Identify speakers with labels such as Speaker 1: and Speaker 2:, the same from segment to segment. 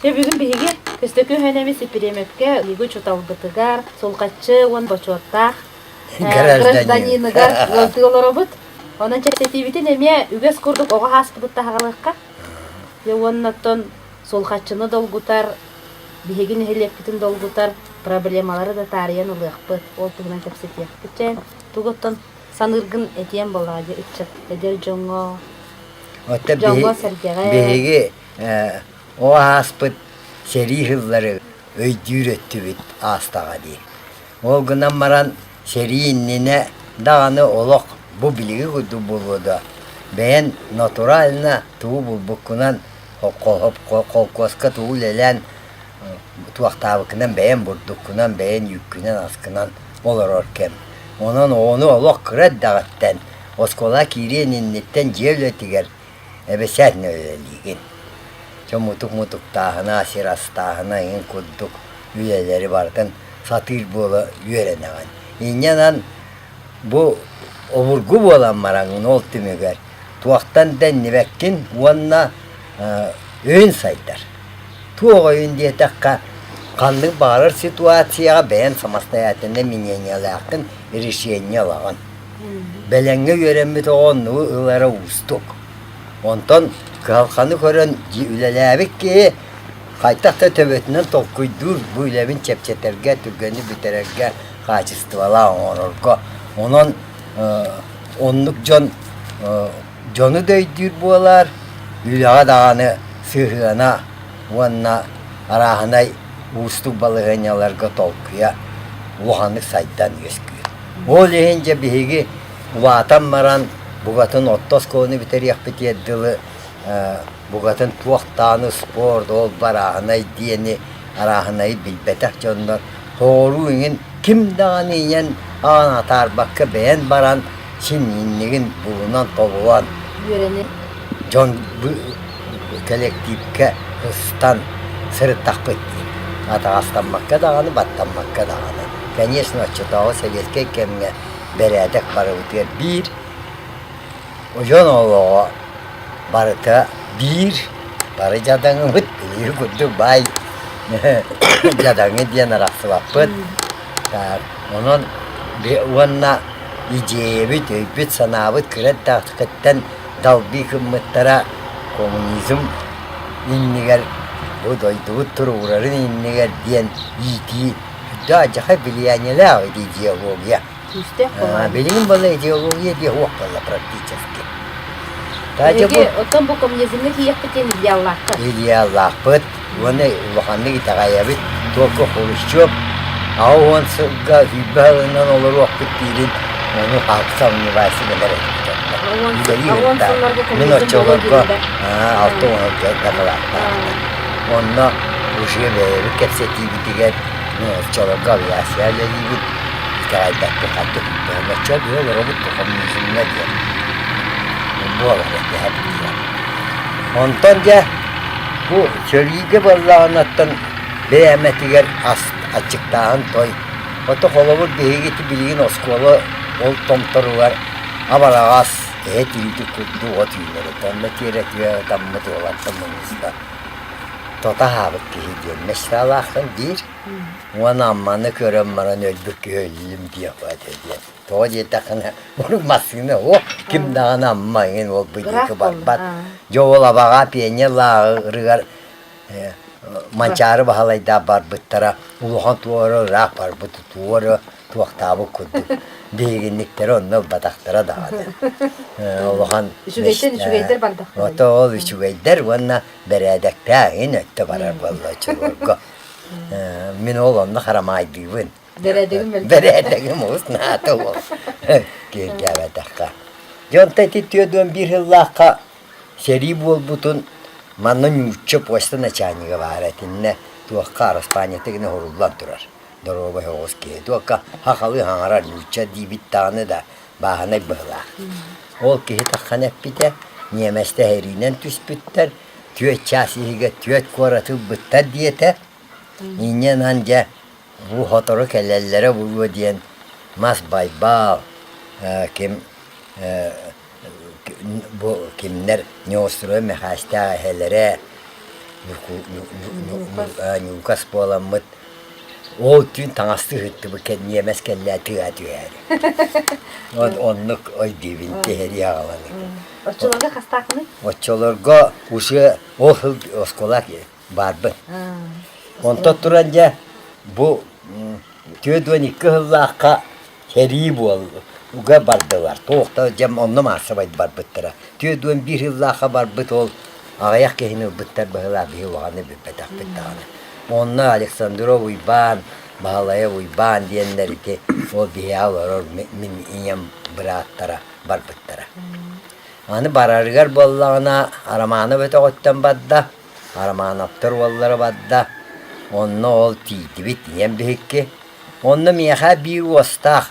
Speaker 1: Дьэ бүгүн биһиги Көстөкүү Өһөнөбүс Ипириэмэпкэ Лига учууталбытыгар Сулҕаччы уон бочуоттаах гражданиныгар ыалдыы олоробут. Онон чэпчэтиибитин эмиэ үгэс курдук оҕо ааспытыттан аҕалыахха. Дьэ уонна оттон Сулҕаччыны долгутар, биһиги нэһилиэкпитин долгутар проблемалары да таарыйан ылыахпыт. Ол туһунан кэпсэтиэхпит. Чэ, тугу оттон саныыргын этиэм буоллаҕа дьэ ыччат эдэр дьоҥҥо,
Speaker 2: Оттон
Speaker 1: дьоҥҥо-сэргэҕэ.
Speaker 2: биһиги Ол ааспыт сэрии сыллары өйдүүр өттүбүт аастаҕа дии. Ол гынан баран сэрии иннинэ даҕаны олох бу билиги курдук буолуо дуо? Бэйэн натурально тугу булбуккунан холкуоска тугу үлэлээн туохтаабыккынан бэйэн бурдуккунан, бэйэн үүккүнэн, аскынан олорор кэм. Онон оҕону олох кыра эрдэҕиттэн оскуола киириэн инниттэн дьиэ үлэтигэр Эбэсээтинэ үлэлиигин. Дьон мутук-мутуктааһына, сир астааһына эҥин курдук үлэлэри барытын сатыыр буола үөрэнэҕин. Инньэ гынан бу обургу буолан бараҥҥын ол түмүгэр туохтан да иннибэккин уонна өйүн сайдар. Туох өйүн диэтэххэ, ханнык баҕарар ситуацияҕа бэйэҥ самостоятельно мнениелааххын, решение ылаҕын. Бэлэҥҥэ үөрэммит оҕо оннугу ылара уустук. Онтон кыһалҕаны көрөн үлэлээбит киһи хайдах да төбөтүнэн толкуйдуур бу үлэбин чэпчэтэргэ, түргэнник бүтэрэргэ, хаачыстыбалаах оҥорорго. Онон оннук дьон дьону да өйдүүр буолар, үлэҕэ даҕаны сыһыана уонна арааһынай уустук балаһыанньаларга толкуйа улаханнык сайдан үөскүүр. Ол иһин дьэ биһиги улаатан баран букатын орто оскуоланы бүтэриэхпитигэр дылы букатын туох даҕаны спорт ол барааһынай диэни арааһынайы билбэтэх дьоннор соҕуруу иҥин ким даҕаны ийэн аҕан атаарбакка бэйэн баран син иннигин булунан тобулан дьон кэлэктиипкэ ыстан сырыттахпыт дии. Атаҕастаммакка даҕаны, баттаммакка даҕаны. Конечно, оччотооҕу сэбиэскэй кэмҥэ бэрээдэк барыбытыгар биир, дьон олоҕо барыта биир, бары дьадаҥыбыт, биир курдук баай дьадаҥы диэн арахсыбаппыт. Онон уонна идиэйэбит, өйбүт-санаабыт кыра эрдэхпититтэн далбыы гыммыттара коммунизм иннигэр бу дойдубут туругурарын иннигэр диэн иитии да алдьархай влияниелээх идеология.
Speaker 1: Күүстээх буолар.
Speaker 2: Билигин буолла идеология диэ суох буолла практически.
Speaker 1: Эһиги оттон бу коммунизмҥа тиийиэхпит диэн идеаллааххыт.
Speaker 2: Идеаллаахпыт уонна улаханнык итэҕэйэбит. Только Хрущев 80 сылга 20 сылынан олоруохпут диирин ону сомневайся гынар этибит. Мин оччолорго 60 дакылааттаахпын. Онно уже бэйэбит кэпсэтиибитигэр мин оччолорго авиация үлэлиибит итэҕэйбэппит ханнык оччо биһи олоробут коммунизмҥа диэн буолар этэ Онтон дьэ бу сөрүүгэ буоллаҕынаттан бэйэмэтигэр ас аччыктааһын той. Ото холобур биһиги ити билигин оскуола ол томторугар абараҕас эһэ тириитин курдук от үүнэр этэ. Онно тиэрэтигэр ытаммыт уолаттан муҥуста тото аһаабыт киһи диэн мечталааххын диир. Уонна Амманы көрөн баран өлбүт киһи өллүм диэх этэ диэн. Тоҕо диэтэххинэ, урут массыына суох, ким даҕаны Амма эҥин ол бу диэки барбат. Дьэ ол Абаҕа пионер лааҕырыгар Манчаары Баһылайдаах барбыттара улахан туора ыраах барбыт туора туохтаабыт курдук биһигинниктэрэ онно ылбатахтара даҕаны улахан
Speaker 1: үчүгэйтэн үчүгэйдэр бардахтара
Speaker 2: ото ол үчүгэйдэр уонна бэрээдэктээх иһин өттө барар буолла оччолорго мин ол онно харамаайдыыбын
Speaker 1: бэрээдэгим
Speaker 2: бэрээдэгим олус наада ол киэргээбэтэххэ дьэ онто ити 41 сыллаахха Сэрии буолбутун манна нуучча почта начальнига баара итиннэ туохха араспаанньата гына уһуруллан турар. Доруобай оҕус киһи. Туохха хахалыы хаҥарар нуучча диибит даҕаны да бааһынай быһылаах. Ол киһи таххан эппитэ, ньиэмэстэ сэриинэн түспүттэр, түөрт чаас иһигэр түөрт куораты ылбыттар диэтэ. Инньэ гынан дьэ бу сотору кэлэллэрэ буолуо диэн мас байбаал ким Бу кимнэр Неустроев Мэхээстээх эһэлэрэ. Ньуукас буоламмыт ол түүн таҥастыы ыһыттыбыт ньиэмэс кэллээ тыа түһээри. Вот оннук өйдүүбүн тэһэрии аҕалан.
Speaker 1: Оччолорго хастааххыный?
Speaker 2: Оччолорго уже ол сыл оскуола баарбын. Онтон туран дьэ бу 42 сыллаахха сэрии буолга бардылар. Туохта дьэ онно маассабай барбыттара. 41 сыллаахха барбыт ол аҕыйах киһини ылбыттар быһыылаах биһи улаханы билбэтэхпит даҕаны. Онно Александров Уйбаан, Баһылайа Уйбаан диэннэр ити ол биһиэхэ олорор мин ийэм бырааттара барбыттара. Аны барарыгар буоллаҕына Романов өтөҕүттэн барда, Романовтар уоллара барда. Онно ол тиийдибит ийэм биһикки. Онно миэхэ биир уостаах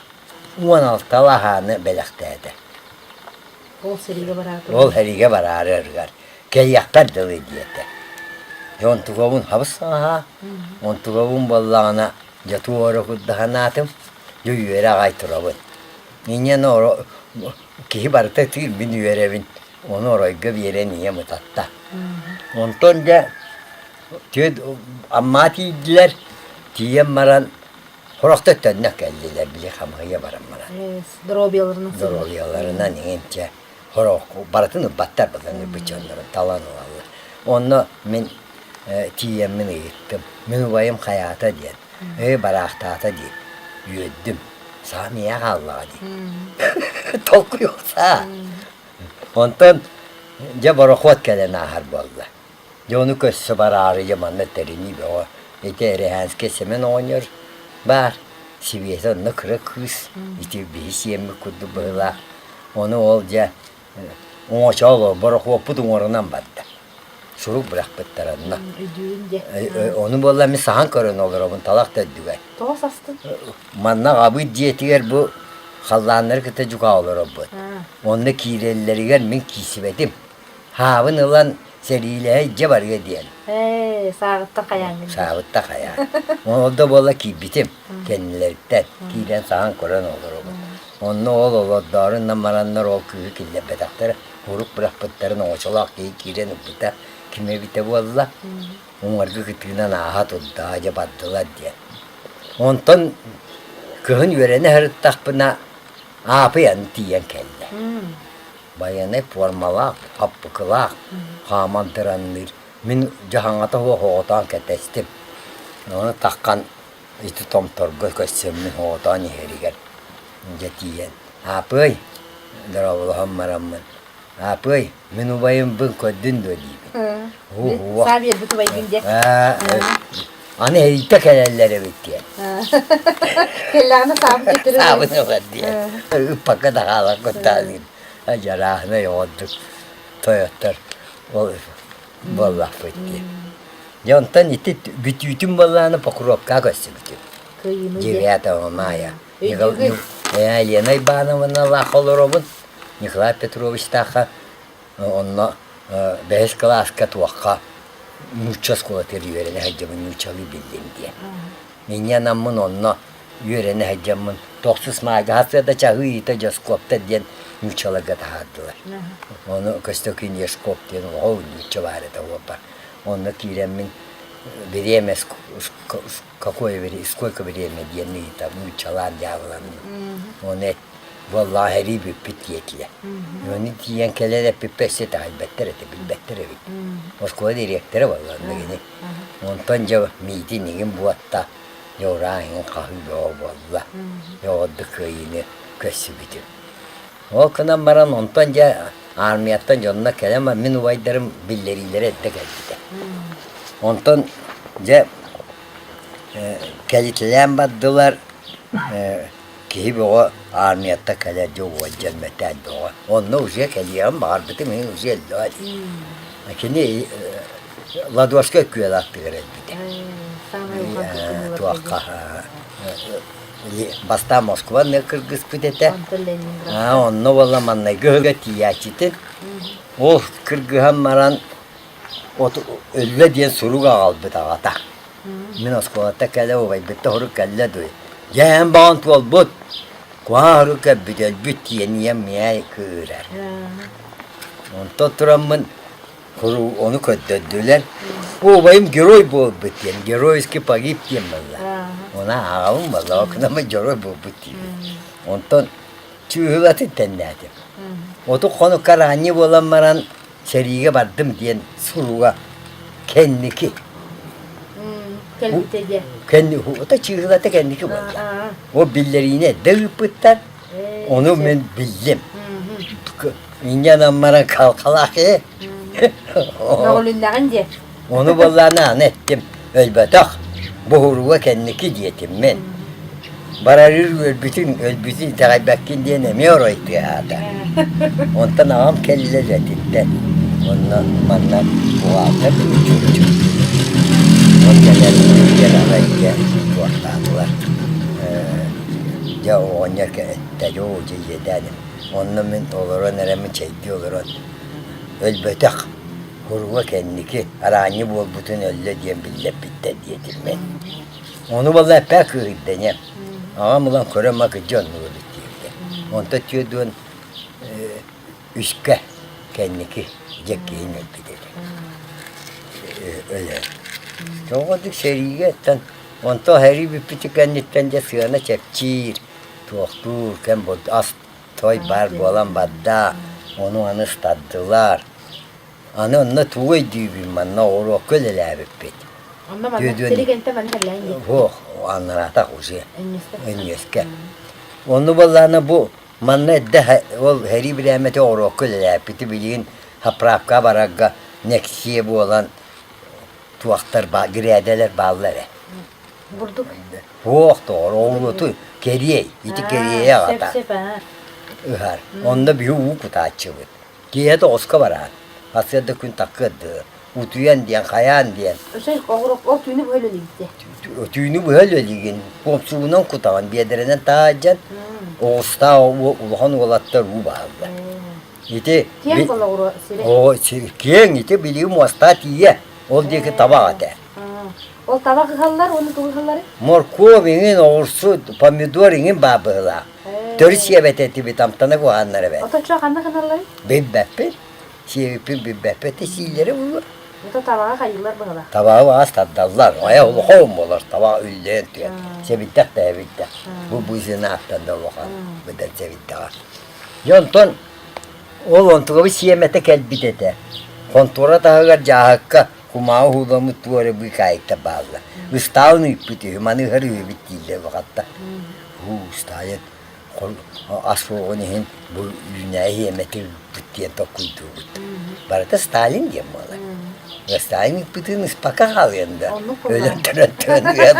Speaker 2: 16 лаһааны бэлэхтээтэ.
Speaker 1: Ол сэриигэ бараары
Speaker 2: Ол сэриигэ бараары арыгар кэлиэхпэр дылы диэтэ. Дьэ онтугабын хабыс-саҥаһаа, онтугабын буоллаҕына дьэ туора курдаһанаатым, дьэ үөрэ аҕай турабын. Инньэ оро киһи барыта ытыыр, мин үөрэбин, ону оройго биэрэн ийэм ытатта. Онтон дьэ түөрт Аммаа тиийдилэр, тиийэн баран сорохтор төннө кэллилэр, били хамыыһыйа баран баран.
Speaker 1: Здоровьяларынан
Speaker 2: Здоровьяларынан иҥинчэ сорох барытын ылбаттар былыргы ылбыт дьоннорун талан ылаллар. Онно мин тиийэммин ыйыттым, мин убайым хайаата диэн. Ээ, бараахтаата дии. Үөрдүм. Саам ийэ хааллаҕа дии. Толкуйуохсаа. Онтон дьэ борохуот кэлэн ааһар буолла. Дьэ ону көрсө бараары дьэ манна тэринии бөҕө. Ити Эрэһээнскэй Сэмэн оҕонньор баар. Сибиэтэ онно кыра кыыс. Ити биһи сиэммит курдук быһыылаах. Ону ол дьэ оҥочооло борохуоппут уҥуорунан барда. Сурук бырахпыттар онно.
Speaker 1: Өйдүүгүн дьэ.
Speaker 2: Ону буолла мин саһан көрөн олоробун талах төрдүгэр.
Speaker 1: Тоҕо састын?
Speaker 2: Манна аҕабыт дьиэтигэр бу халлааннары кытта дьукаа олоробут. Онно киирэллэригэр мин киирсибэтим. Хаабын ылан сэриилэһэ дьэ барыа диэн.
Speaker 1: Ээ, сааҕыттан хайааҥҥын.
Speaker 2: Саабытта хайаан. Ол да буолла киирбитим кэннилэриттэн киирэн саһан көрөн олоробун. Онно ол олордоорун намараннар ол кыыһы киллэрбэтэхтэрэ. Урук бырахпыттарын оҥочолоох киһи киирэн ылбыта ким эбитэ буолла, уҥуоргу кытыынан ааһа турда, дьэ бардылар диэн. Онтон кыһын үөрэнэ сырыттахпына Аапый аны тиийэн кэллэ. Байыаннай пуормалаах, хаппыкылаах, хааман тыранныыр. Мин дьаһаҥата суох оҕотоон кэтэстим. Ону таххан ити томторго көрсөммүн оҕотоон иһэригэр дьэ тиийэн Аапыай, дорооболоһон бараммын, Аапыай, мин убайымбын көрдүн дуо диибин.
Speaker 1: Саа биэрбит убайгын диэ.
Speaker 2: Аны эрийтэ кэлэллэр эбит диэн.
Speaker 1: Кэллэҕинэ саабын төттөрү
Speaker 2: Саабын ылар диэн. Ыппакка да хаалар куттаалыыр. Дьарааһынай оҕордук тойоттор ол буоллахпыт дии. Дьэ онтон ити бүтүүтүн буоллаҕына Покровка көрсүбүтүм.
Speaker 1: Кыайыыны диэ.
Speaker 2: Девятого мая. Елена Ивановналаах олоробун. Николай Петровичтаахха онно бэһис кылааска туохха нуучча оскуолатыгар үөрэнэ сылдьабын нууччалыы биллим диэн. Инньэ анаммын онно үөрэнэ сылдьаммын тохсус маайга сарсыарда чаһыы ыйыта Дьоскуоптар диэн нууччаларга таһаардылар. Ону Көстөкүүн Яшков диэн оҕо нуучча баар этэ уоппар. Онно киирэммин бириэмэ какое время, сколько время диэн ыйытам, нууччалаан дьаабыланным. Ону буоллаҕа сэрии бүппүт диэтилэр. Ону тиийэн кэлэр эппиппэр өссө итэҕэйбэттэр этэ, билбэттэр эбит. Оскуола дириэктэрэ буолла онно кини. Онтон дьэ миитин игин буотта, дьэ ураа иҥин хаһыы бөҕө буолла. Дьэ ордук кыайыыны көрсүбүтүм. Ол гынан баран онтон дьэ армияттан дьонно кэлэн мин убайдарым биллэриилэрэ эрдэ кэлбитэ. Онтон дьэ кэлитэлээн бардылар, киһи бөҕө армияттан кэлэр дьэ уолдьан мэтээл бөҕө. Онно уже кэлиэҕим баҕарбытым иһин уже өллөҕө дии. Кини Ладожка күөл аттыгар өлбүтэ. Туохха Бастаан Москваны кыргыспыт этэ. Онно буолла маннайгы ыһыга тиийээччитин. Ол кыргыһан баран өллө диэн сурук аҕалбыт аҕата. Мин оскуолата кэлэ убайбытта сурук кэллэ дуй. Дьэ эн баҕан туолбут. Куһаҕан сурук кэлбит өлбүт диэн ийэм миэхэ кыырар. Онтон тураммын. Ону көрдөрдүлэр. Бу убайым герой буолбут диэн, геройский погиб диэн буолла. Оны ааҕабын буолла, окунама герой буолбут диибин. Онтон чыыһылатын тэннээтим. Оту хонукка ранньы буолан баран сэриигэ бардым диэн суруга кэнники.
Speaker 1: Кэлбитэ диэн.
Speaker 2: Кэнни, ото чыыһылата кэнники буолла. Ол биллэриини эрдэ ыыппыттар. Ону мин биллим. Инньэ анаммаран халхалаах ээ.
Speaker 1: Мөҕүлүннэҕин диэ.
Speaker 2: Ону буоллаана аны эттим, өлбөтөх, буһурууга кэнники диэтим мин. Барарыр өлбүтүн, өлбүтүн итэҕэйбэккин диэн эмиэ орой тыаһаата. Онтон аҕам кэллэ үлэтиттэн. Онно манна буҕаалтар чуучу. Ол кэлэн диэн арай дьэ туохтаатылар. Дьэ оҕонньор эттэ, дьоо дьэ иэдээним. Онно мин олорон эрэммин чэйдии олорон өлбөтөх, куруга кэнники араанньы буолбутун өллө диэн биллэрбиттэр диэтим мин. Ону буолла эппээ кыыһырда иньэм. Аҕам ылан көрөн макыдьы оннук эбит диэбитэ. Онто түөрт үскэ кэнники дьэккиһин өлбүт этэ. Өлөр. Тоҕо сэриигэ оттон онто сэрии бүппүтүн кэнниттэн дьэ сыана чэпчиир, туохтуур кэм ас той баар буолан барда, ону аны ыстардылар. Аны онно тугу өйдүүбүн манна оҕуруокка үлэлээбиппит.
Speaker 1: Онно манна сиригэнтэ манна кэллээн дии.
Speaker 2: Суох, аннараатах уже. Өнньүөскэ. Онну буоллаана бу манна эрдэ ол сэрии бирээмэтэ оҕуруокка үлэлээппити билигин заправка барарга нэксиэ буолан туохтар грээдэлэр бааллар эрэ.
Speaker 1: Бурдук.
Speaker 2: Суох доҕор, оҕуруоту кэриэй, ити кэриэйэ аҕата ыһар. Онно биһи уу кутааччыбыт. Киэһэ тоҕуска бараат, сарсыарда күн таккыар дылы утуйан диэн, хайаан диэн.
Speaker 1: Ол түүнү быһа үлэлиигит
Speaker 2: Түүнү быһа үлэлиигин, куопсугунан кутаҕын, биэдэрэнэн таһаадьан, оҕустаах улахан уолаттар уу баһаллар. Ити
Speaker 1: Киэҥ олоҕуруо сирэ.
Speaker 2: Оо, киэҥ ити билии муостаа тиийэ. Ол диэки табах этэ.
Speaker 1: Ол табах ыһаллар уонна тугу ыһалларый?
Speaker 2: Моркуоп иҥин, оҕурсу, помидор иҥин баар быһыылаах. Төрүт сиэбэт этибит, амтана куһааннар эбээт.
Speaker 1: Оточчо ханна гыналларый?
Speaker 2: Билбэппин. Сиэбиппин билбэппит да сииллэрэ буолуо.
Speaker 1: Ото табаҕа хайыылар быһыылаах.
Speaker 2: Табаҕы баҕас тардаллар. Айа улахан буолар, табаҕа үллээн түһэр. Сэбирдэх да эбирдэх. Бу бузинааттан да улахан быдан сэбирдэҕэ. Дьэ онтон ол онтугабыт сиэмэтэ кэлбит этэ. Хонтуора таһыгар дьааһыкка кумааҕы уһууламмыт туох эрэ быыкаайыктар бааллар. Ыстаалын ыыппыт үһү, маны ыһар үһүбүт дииллэр улахаттар. Һуу, Ыстаайын ас суоҕун иһин бу үүнээйи сиэмэтэ ыыппыт диэн толкуйдуубут. Барыта Сталин диэн буолар. Сталин ыыппытын ыспакка хаалыан да өлөн туран туран ыа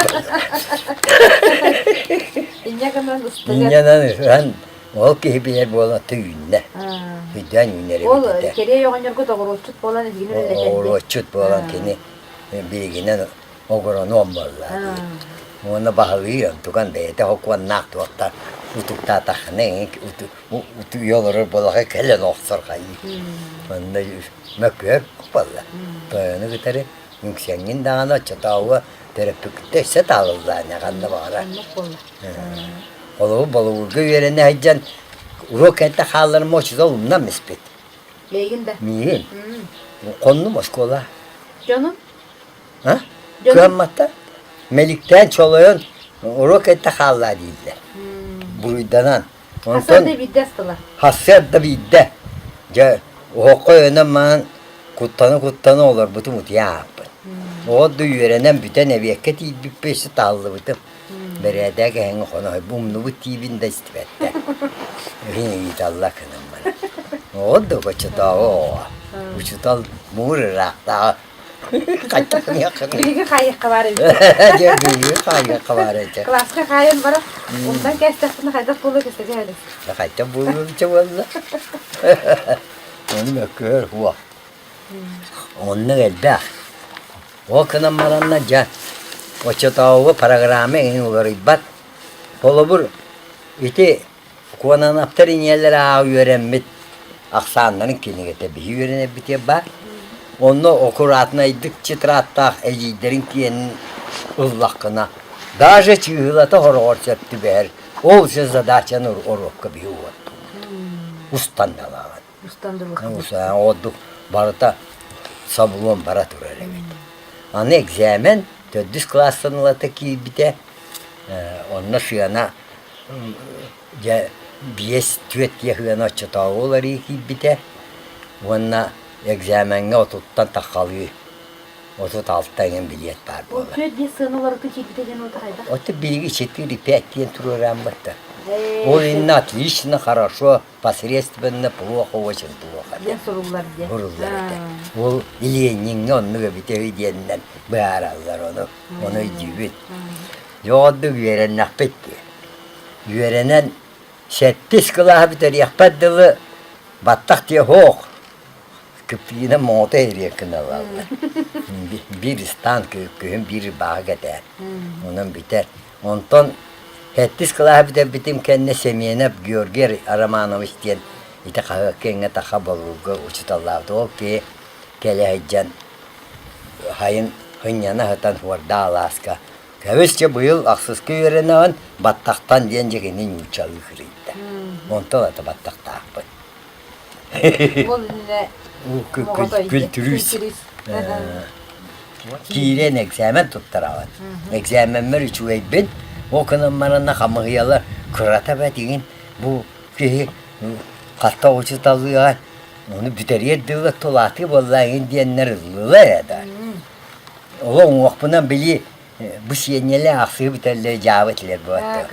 Speaker 1: Инньэ гынан ыстыгар.
Speaker 2: Инньэ гынан ыһан Ол киһи билэр буолан аты үүннэ. Өйдөөн үүнэр
Speaker 1: Ол
Speaker 2: эбит этэ.
Speaker 1: Кэриэй оҕонньорго оҕуруотчут буолан эһигини үлэлэтэрдэ.
Speaker 2: Оҕуруотчут буолан кини билигинэн огроном буолла дии. Уонна баһылыыр онтуган бэйэтэ сокуоннаах туохтар утуктаатаххына утуйа олорор буолаха кэлэн охсор хайыы. Онно мөккүөр буолла. Тойону кытары үҥсэҥҥин даҕаны оччотооҕуга төрөппүккүттэ өссө таалыллаан ханна баҕарар. Холобур, болугурга үөрэнэ сылдьан уруок кэнтэ хаалларым оччото умнан испит.
Speaker 1: Миигин да?
Speaker 2: Миигин. Хоннум оскуола.
Speaker 1: Дьонум?
Speaker 2: А? Кыамматта. Мэликтээн чолойон уруок кэнтэ хааллаа дииллэр. Буруйданан.
Speaker 1: Онтон Хасыарда биирдэ астылар.
Speaker 2: Хасыарда биирдэ. Дьэ, оһоххо өйөнөн маҥан куттана-куттана олорбутум утуйа ааппыт. Оҕо да үөрэнэн бүтэн эбиэккэ тиийбиппэ өссө тааллыбытым. Бэрээдэк эһэҥҥэ хоно умнубут тиибин да истибэттэр. Иһин ыйыталла гынан баран. Оҕо да оччотооҕу оҕо. Учуутал муур ыраахтааҕы
Speaker 1: Биһиги хаайыахха баар эбит.
Speaker 2: Дьэ, биһиги хаайыахха баар этэ.
Speaker 1: Кылааска хаайан баран, умнан кээстэхпинэ хайдах буолуо кэпсэтэ элик.
Speaker 2: Хайдах буолуо буолла. Ону мөккүөр суох. Оннук элбэх. Ол гынан баранна дьэ, оччотооҕу программа эҥин уларыйбат. Холобур, ити Куонанаптар ийэлэрэ аах үөрэммит ахсааннарын кинигэтэ биһи үөрэнэрбитигэр баар. Онно аккуратнайдык тетрадтаах эдьиийдэрин киэнин ыллаххына, даже чыыһылата хороҕор сөп түбэһэр, ол же задачаны уруокка биһи уоттубут. Устан да ылаҕын.
Speaker 1: Устан да
Speaker 2: Ордук барыта. Сабылон бара турар эбит. Аны экзамен төрдүс кылаастан ылата киирбитэ. Онно сыана дьэ биэс түөрт киһи оччотооҕу уларыы киирбитэ уонна экзамеҥҥа отуттан таххалыы 36 эҥин билиэт баар буолар.
Speaker 1: Ол 4-5 сыана уларыта киирбитэ диэн уота хайдах?
Speaker 2: Ото биһиги 4-5 диэн туруорааммыт да. Ол иннэ отлично, хорошо, посредственно, плохо, очень плохо
Speaker 1: диэн суруллар диэн.
Speaker 2: Суруллар этэ. Ол Ильиниҥҥэ оннук эбитэ үһү диэннэр быһаараллар ону. Ону өйдүүбүт. Дьоҕордук үөрэннэхпит дии. Үөрэнэн сэттис кылааһы бүтэриэхпэр дылы баттах диэ суох. Кыптыйынан моҕото ириэ гыналаллар. Биир ыстаан күһүн биир ырбааҕы кэтээр. Онон бүтэр. Онтон сэттис кылааһы бүтэрбитим кэннэ Семенов Георгий Романович диэн ити хаһыакка иҥҥэ таха болуурга учууталлаабыт. Ол киһи кэлэ сылдьан сайын сынньана сытан Суордаах алааска Кэбис дьэ быйыл ахсыска үөрэнэҕин баттахтан диэн дьигини нууччалыы кырыйда. Онтон ата баттахтаахпын.
Speaker 1: Ол иннинэ
Speaker 2: Күлтүрүүс. Киирэн экзамен туттараҕын. Экзамеммэр үчүгэйбин. Ол гынан баран хамыһыйалар кырата бэтигин бу киһи хатта учуталыаҕа ону бүтэриэр дылы тулаатыы буолла игин диэннэр ыллылар ээ да. Ол уҥуохпунан били бу сиэнньэлэ ахсыы бүтэллэр дьаабы этилэр буолла.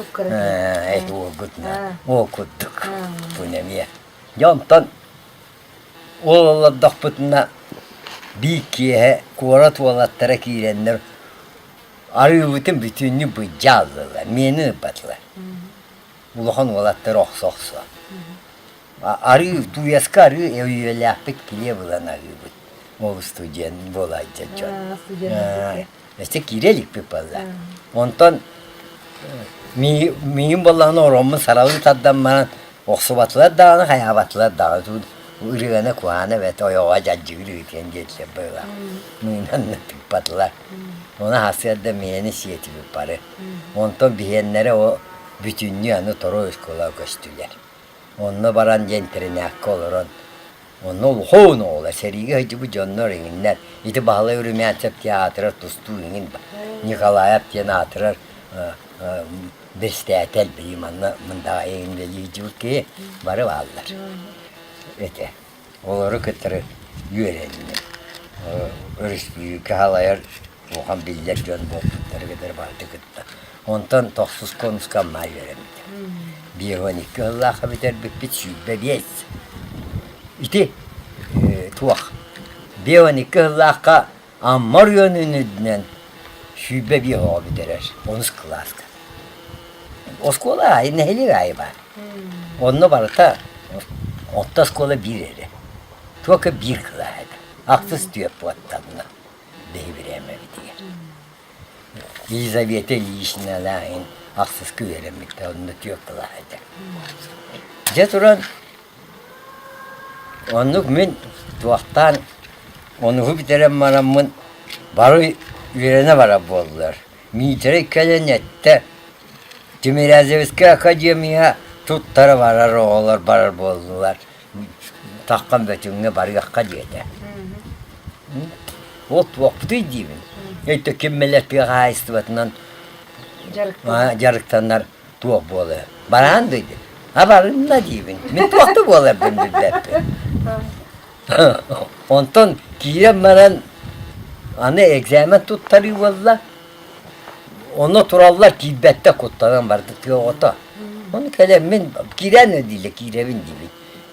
Speaker 2: Ээ уолгутна ол курдук бу эмиэ. Дьэ онтон ол олордохпутуна биир киэһэ куорат уолаттара киирэннэр арыыбытын бүтүннүү быдьааллылар, миэнин ыппатылар. Улахан уолаттар охсо-охсо. Арыы, тууйаска арыы өйүөлээхпит килиэп ылан аһыыбыт. Ол студент буолааччы дьон. Өссө киирэ иликпит буолла. Онтон миигин буоллаҕына ороммун саралыы тардан баран охсубатылар даҕаны, хайаабатылар даҕаны. Ырыаны куһаана эбэт ойоҕо дьадьыгыр ыытыан диэтилэр быһыылаах. Мыынан да тыыппатылар. Ону сарсыарда миэни сиэтибит бары. Онтон биһиэннэрэ о бүтүннүү аны торо оскуолаҕа көстүлэр. Онно баран дьэ интэринээккэ олорон, онно улахан оҕолор, сэриигэ сылдьыбыт дьоннор иҥиннэр. Ити Баһылай Румянцев диэн аатырар тустуу иҥин Николаев диэн аатырар бэстээтэл били манна Мындаҕа иҥин үлэлии сылдьыбыт киһи бары бааллар этэ. Олору кытары үөрэнним. Өрөспүүбүлүкэ салайар улахан биллэр дьон буолбуттары кытары барыта кытта. Онтон тохсуска онуска Амма үөрэммитим. 52 сыллаахха бүтэрбиппит 25. Ити туох 52 сыллаахха Амма оройуонун үрдүнэн 25 оҕо бүтэрэр онус кылааска. Оскуола аайы, нэһилиэк аайы баар. Онно барыта орто оскуола биир эрэ. Только биир кылаас этэ. Ахсыс түөрт буоттанна биһи бириэмэбитигэр. Елизавета Ильиничналаах ахсыска үөрэммиттэр, онно түөрт кылаас этэ. Дьэ туран оннук мин туохтаан онуһу бүтэрэн бараммын бары үөрэнэ барар буоллулар. Миитэрэй кэлэн эттэ, Тимирязевскай академия туттара барар оҕолор барар буоллулар, таххан Бөтүҥҥэ барыахха диэтэ. Ол туохпутуй диибин. Өйтө ким билэр тыа хаһаайыстыбатынан дьарыктанар туох буолар. Бараан дойду. А барынна диибин. Мин туох да буоларбын билбэппин. Онтон киирэн баран аны экзамен туттарыы буолла. Онно тураллар киирбэттэр куттанан барда тыа оҕото. Ону кэлэн мин киирэн дииллэр киирэбин диибин.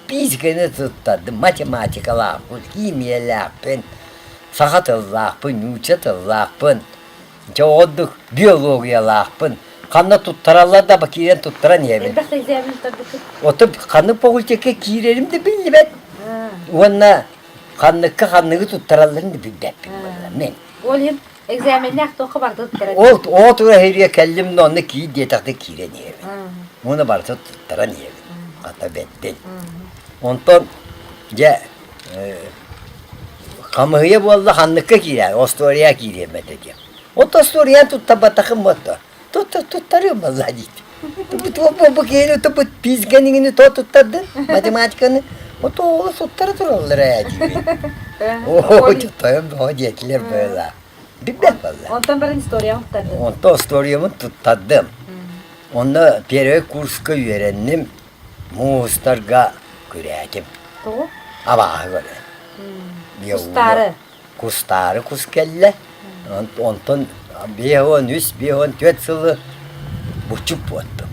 Speaker 2: Физиканы туттардым, математикалаахпын, химиялаахпын, саха тыллаахпын, нуучча тыллаахпын, дьэ ордук биологиялаахпын. Ханна туттараллар да киирэн туттаран иһэбин.
Speaker 1: Элбэх экзамен туттарбыккын?
Speaker 2: Оттон ханнык факультекка киирэрим да биллибэт. Уонна ханныкка ханныгы туттаралларын да билбэппин буолла мин.
Speaker 1: Ол иһин экзаменнээх туохха барыта туттаран
Speaker 2: Ол оо тура иһириэ кэллим да онно киир диэтэхтэ киирэн иһэбин. Уонна барыта туттаран иһэбин. Хата бэттин. Онтон дьэ хамыһыйа буолла ханныкка киирэр, остуоруйа киириэм этэ диэн. Вот остуоруйаны туттарбатахым буолла. Туттарыам буолла диит. Бу киһини тупут физиканы то туттардын, математиканы. Вот оҕолор туттара тураллар ээ диибин. Оо, тойон бөҕө диэтилэр быһыылаах. Билбэт буолла.
Speaker 1: Онтон баран историяҕын туттардым.
Speaker 2: Онтон историябын туттардым. Онно первый курска үөрэнним, муустарга күрээтим.
Speaker 1: Тоҕо?
Speaker 2: Абааһы көрөн.
Speaker 1: Кустаары.
Speaker 2: Кустаары кус кэллэ. Онтон 53, 54 сылы буччук буоттум.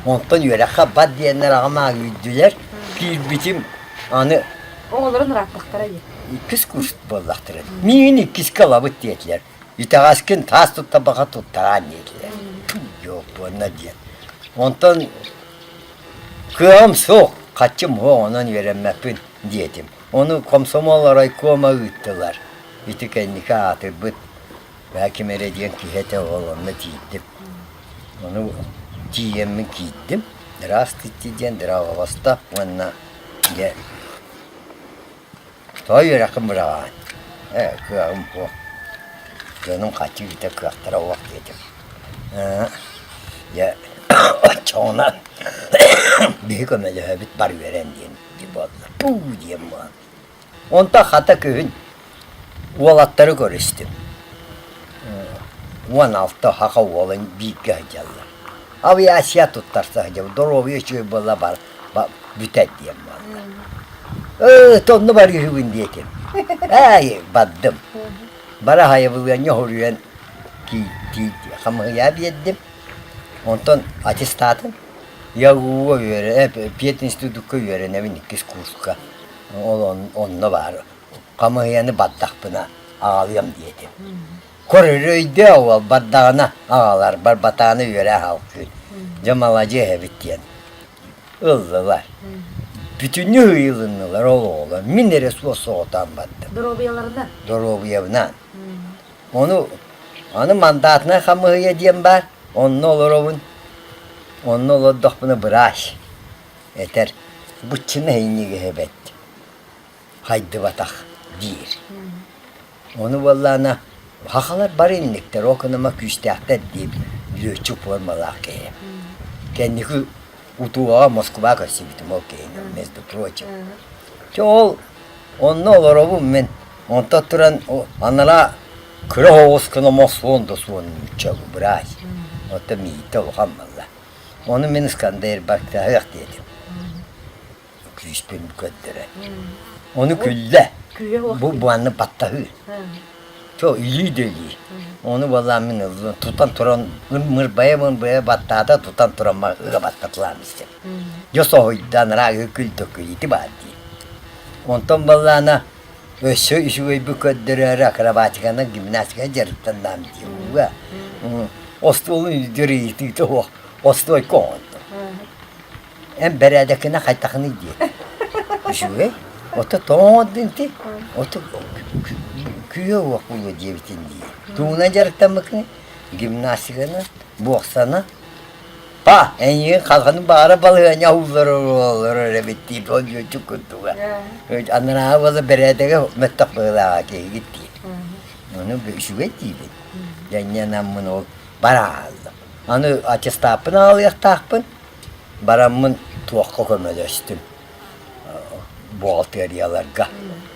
Speaker 2: Онтон үөрэххэ бат диэннэр аҕам үүрдүлэр. Киирбитим аны
Speaker 1: Оҕолорун ырааттахтара дии.
Speaker 2: Иккис курс буоллахтара. Миигин иккискэ ылабыт диэтилэр. Итэҕэскин таас туттарбаха туттараан диэтилэр. Туй буонна диэн. Онтон кыаҕым суох, хаччым суох, онон үөрэммэппин диэтим. Ону комсомол райкома ыыттылар. Ити кэнники аатырбыт ким эрэ диэн киһи этэ ол онно тиийдим. Ону тиийэммин киирдим. Здравствуйте диэн здравовоста уонна дьэ тоҕо үөрэххин быраҕаҕын? Ээ кыаҕым суох. Дьонум хаччы ыыта кыахтара суох диэтим. Ээ дьэ оччоҕуна биһи көмөлөһөбүт бар үөрэн диэн буолла. Пуу диэн буолла. Онтон хата күһүн уолаттары көрүстүм. 16 саха уолун бииргэ сылдьаллар. Авиация туттарса сылдьабыт, доруобуйа үчүгэй буолла бар, бүтэр диэн буолла. Ээ, тонну барыыһыбын диэтим. Ээй, бардым. Бара хайабылыанньа хоруйан хамыһыйа биэрдим. Онтон аттестатын ЯГУ-га үөрэ, пединститукка үөрэнэбин иккис курска. Ол онно баар хамыһыйаны бардахпына аҕалыам диэтим. Көрөр өйдөө уол бардаҕына аҕалар, барбатаҕына үөрэ аһалкыы. Дьэ маладьыас эбит диэн ыллылар. Бүтүннүү ыйылыннылар ол оҕолор. Мин эрэ суос соҕотоон бардым.
Speaker 1: Доруобуйаларынан?
Speaker 2: Доруобуйабынан. Ону аны мандатнай хамыһыйа диэн баар. Онно олоробун. Онно олордохпуна быраас этэр быччына эйнигэһэбэт хайдыбатах диир. Ону буоллаана хахалар бары инниктэр, ол гыныма күүстээхтэр диир лүөччүк формалаах киһи. Кэнники утуугаҕа Москва көрсүбүтүм ол киһини, между прочим. Чэ ол онно олоробун мин. Онтон туран анараа кыра оҕус гына мосуон да суон нуучча быраас. Оттон миитэ улахан буолла. Ону мин Искандербактаһыах диэтим. Күүспүн көрдөрөн. Ону күллэ. Бу буанны баттаһыы. Чо илии да илии. Ону буоллаан мин ыллым. Тутан туран мырбайа-мырбайа баттаата тутан туран ыга баттатылаан истим. Дьэ соһуйда анараа күл ити баар дии. Онтон баллаана Өссө үчүгэйбит көрдөрөөрү акробатиканан гимнастика дьарыктаннаам дии ууга. Остуолун үрдүгэр ыйытыыта суох остуойка оҥордум. Эн бэрээдэккинэ хайтахыный диэ. Үчүгэй. Ото тоҕо оҥордун ити? Ото күүһэ уох буолуо диэбитин дии. Тугунан дьарыктаммыккыный? Гимнастиканан, буоксанан. Па, эйигин халҕаны баара балаһыанньа олорор эбит дии, болдьуоччук курдуга. Анараа буола бэрээдэгэ мөттөх быһыылааҕа киһигит дии. Ону үчүгэй диибин. Дьэнньэнаммын ол бара хааллым. Аны аттестаппын аҕалыахтаахпын. Бараммын туохха көмөлөстүм. Буҕалтыарыйаларга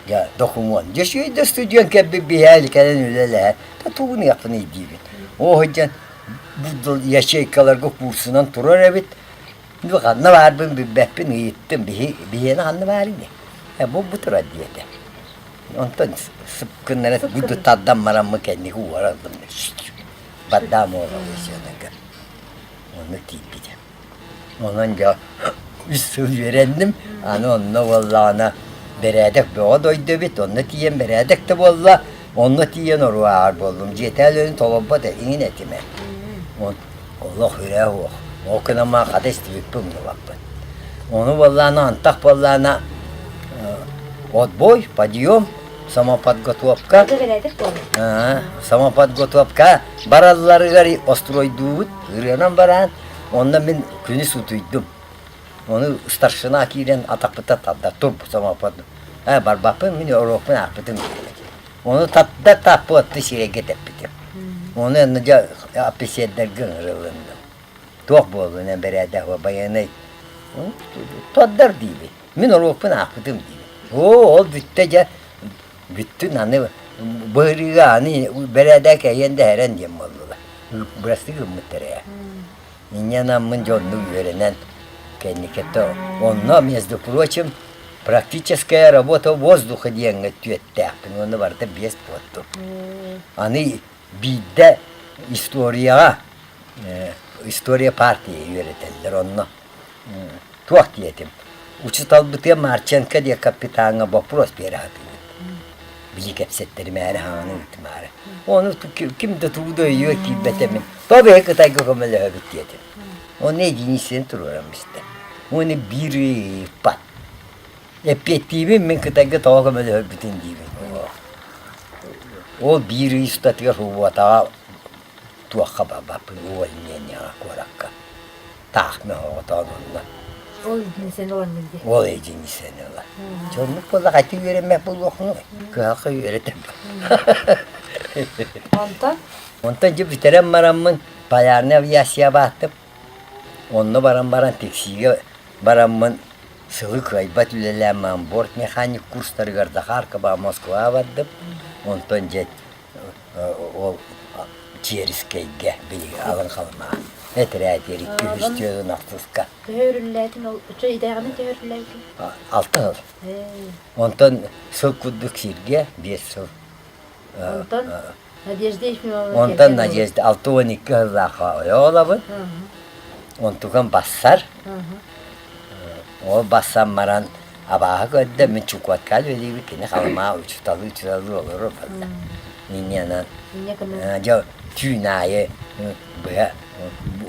Speaker 2: дьэ докумуон. Дьэ үчүгэй да студент кэлбит биһээли кэлэн үлэлэһэ. Тугун ыахпыный диибин. Оо сылдьан бу ячейкаларга курсунан турар эбит. Ну ханна баарбын билбэппин ыйыттым. Биһи биһиэнэ ханна баар ини? Э бу бу турар диэтэ. Онтон сыпкыннара бу тардан бараммын кэнники уораллым. Бардаам уола Онно тиийбитим. Онон дьэ үс сыл үөрэнним. Аны онно буоллаҕына бэрээдэк бөҕө дойду эбит. Онно тиийэн бэрээдэк да буолла. Онно тиийэн оруо ааҕар буоллум. Дьиэтээли өлөн толорбот иҥин этим ээ. Олох үрээ суох. Ол гынан маа хата истибиппин умнубаппын. Ону буоллаҕына антах буоллаҕына отбой, подъем, самоподготовка. Самоподготовка баралларыгар остройдуубут, ырыанан бараан Онно мин күнүс утуйдум. Ону старшина киирэн атахпыттан тардар турбут самопод. Ээ барбаппын мин уруокпун аахпытым диэбит. Ону тарда таппыатты сирэйгэ тэппитим. Ону онно дьэ офицердарга ыҥырылынным. Туох буоллун эн бэрээдэк байыаннай тардар диибин. Мин уруокпун аахпытым диибин. Оо, ол бүттэ дьэ. Бүттүн аны быһырыыга аны бэрээдэк эйэн дэһэрэн диэн буоллулар. Бырастыы гыммыттар ээ. Инньэ анаммын дьоннук үөрэнэн кэнникэтэ онно, между прочим, практическая работа воздуха диэҥҥэ түөттээхпин уонна барыта биэс буоттум. Аны биирдэ историяҕа история партии үөрэтэллэр онно туох диэтим учууталбытыгар Марченко диэн капитаҥҥа боппуруос биэрэ сатыыбыт били кэпсэттэримээри хаҥаны ыытымаары ону ким да тугу да өйүөр киирбэтэ мин то бэйэ Кытайга көмөлөһөбүт диэтим ону единицэни туруоран бистэ уонна биир ыйыппат эппиэттиибин мин Кытайга тоҕо көмөлөһөрбүтүн диибин ол биир ый устатыгар субуотаҕа туохха барбаппын увольнениеҕа куоракка таах мөҕөҕөтөөн онно
Speaker 1: Ол единицэни ылаҥҥын дии.
Speaker 2: Ол единицэни ыла. Дьоннук буолла хайта үөрэммэт буолуоххунуй? Кыһалҕа үөрэтэн
Speaker 1: Онтон?
Speaker 2: Онтон дьэ бүтэрэн бараммын полярный авиация бааттым. Онно баран баран Тиксиигэ бараммын сылы кыайбат үлэлээн борт механик курстарыгар Захаркаба Москваҕа бардым. Онтон дьэ ол Черскэйгэ билиги алын халымаа этэрээтиэр икки үс түөрт ахсыска
Speaker 1: Төһө өрүллээтин ол оччо идэҕинэн төһө өрүллээбитин?
Speaker 2: Алта сыл. Онтон сыл курдук сиргэ биэс сыл.
Speaker 1: Онтон Надежда Ефимовна
Speaker 2: Онтон Надежда 62 сыллаахха ойоолабын. Онтукан бассар. Ол бассан баран абааһы көрдө, мин Чукотка үлэлиибит, кини Халымаа учууталыы учууталыы олорор буолла. Инньэ дьэ түүн аайы быһа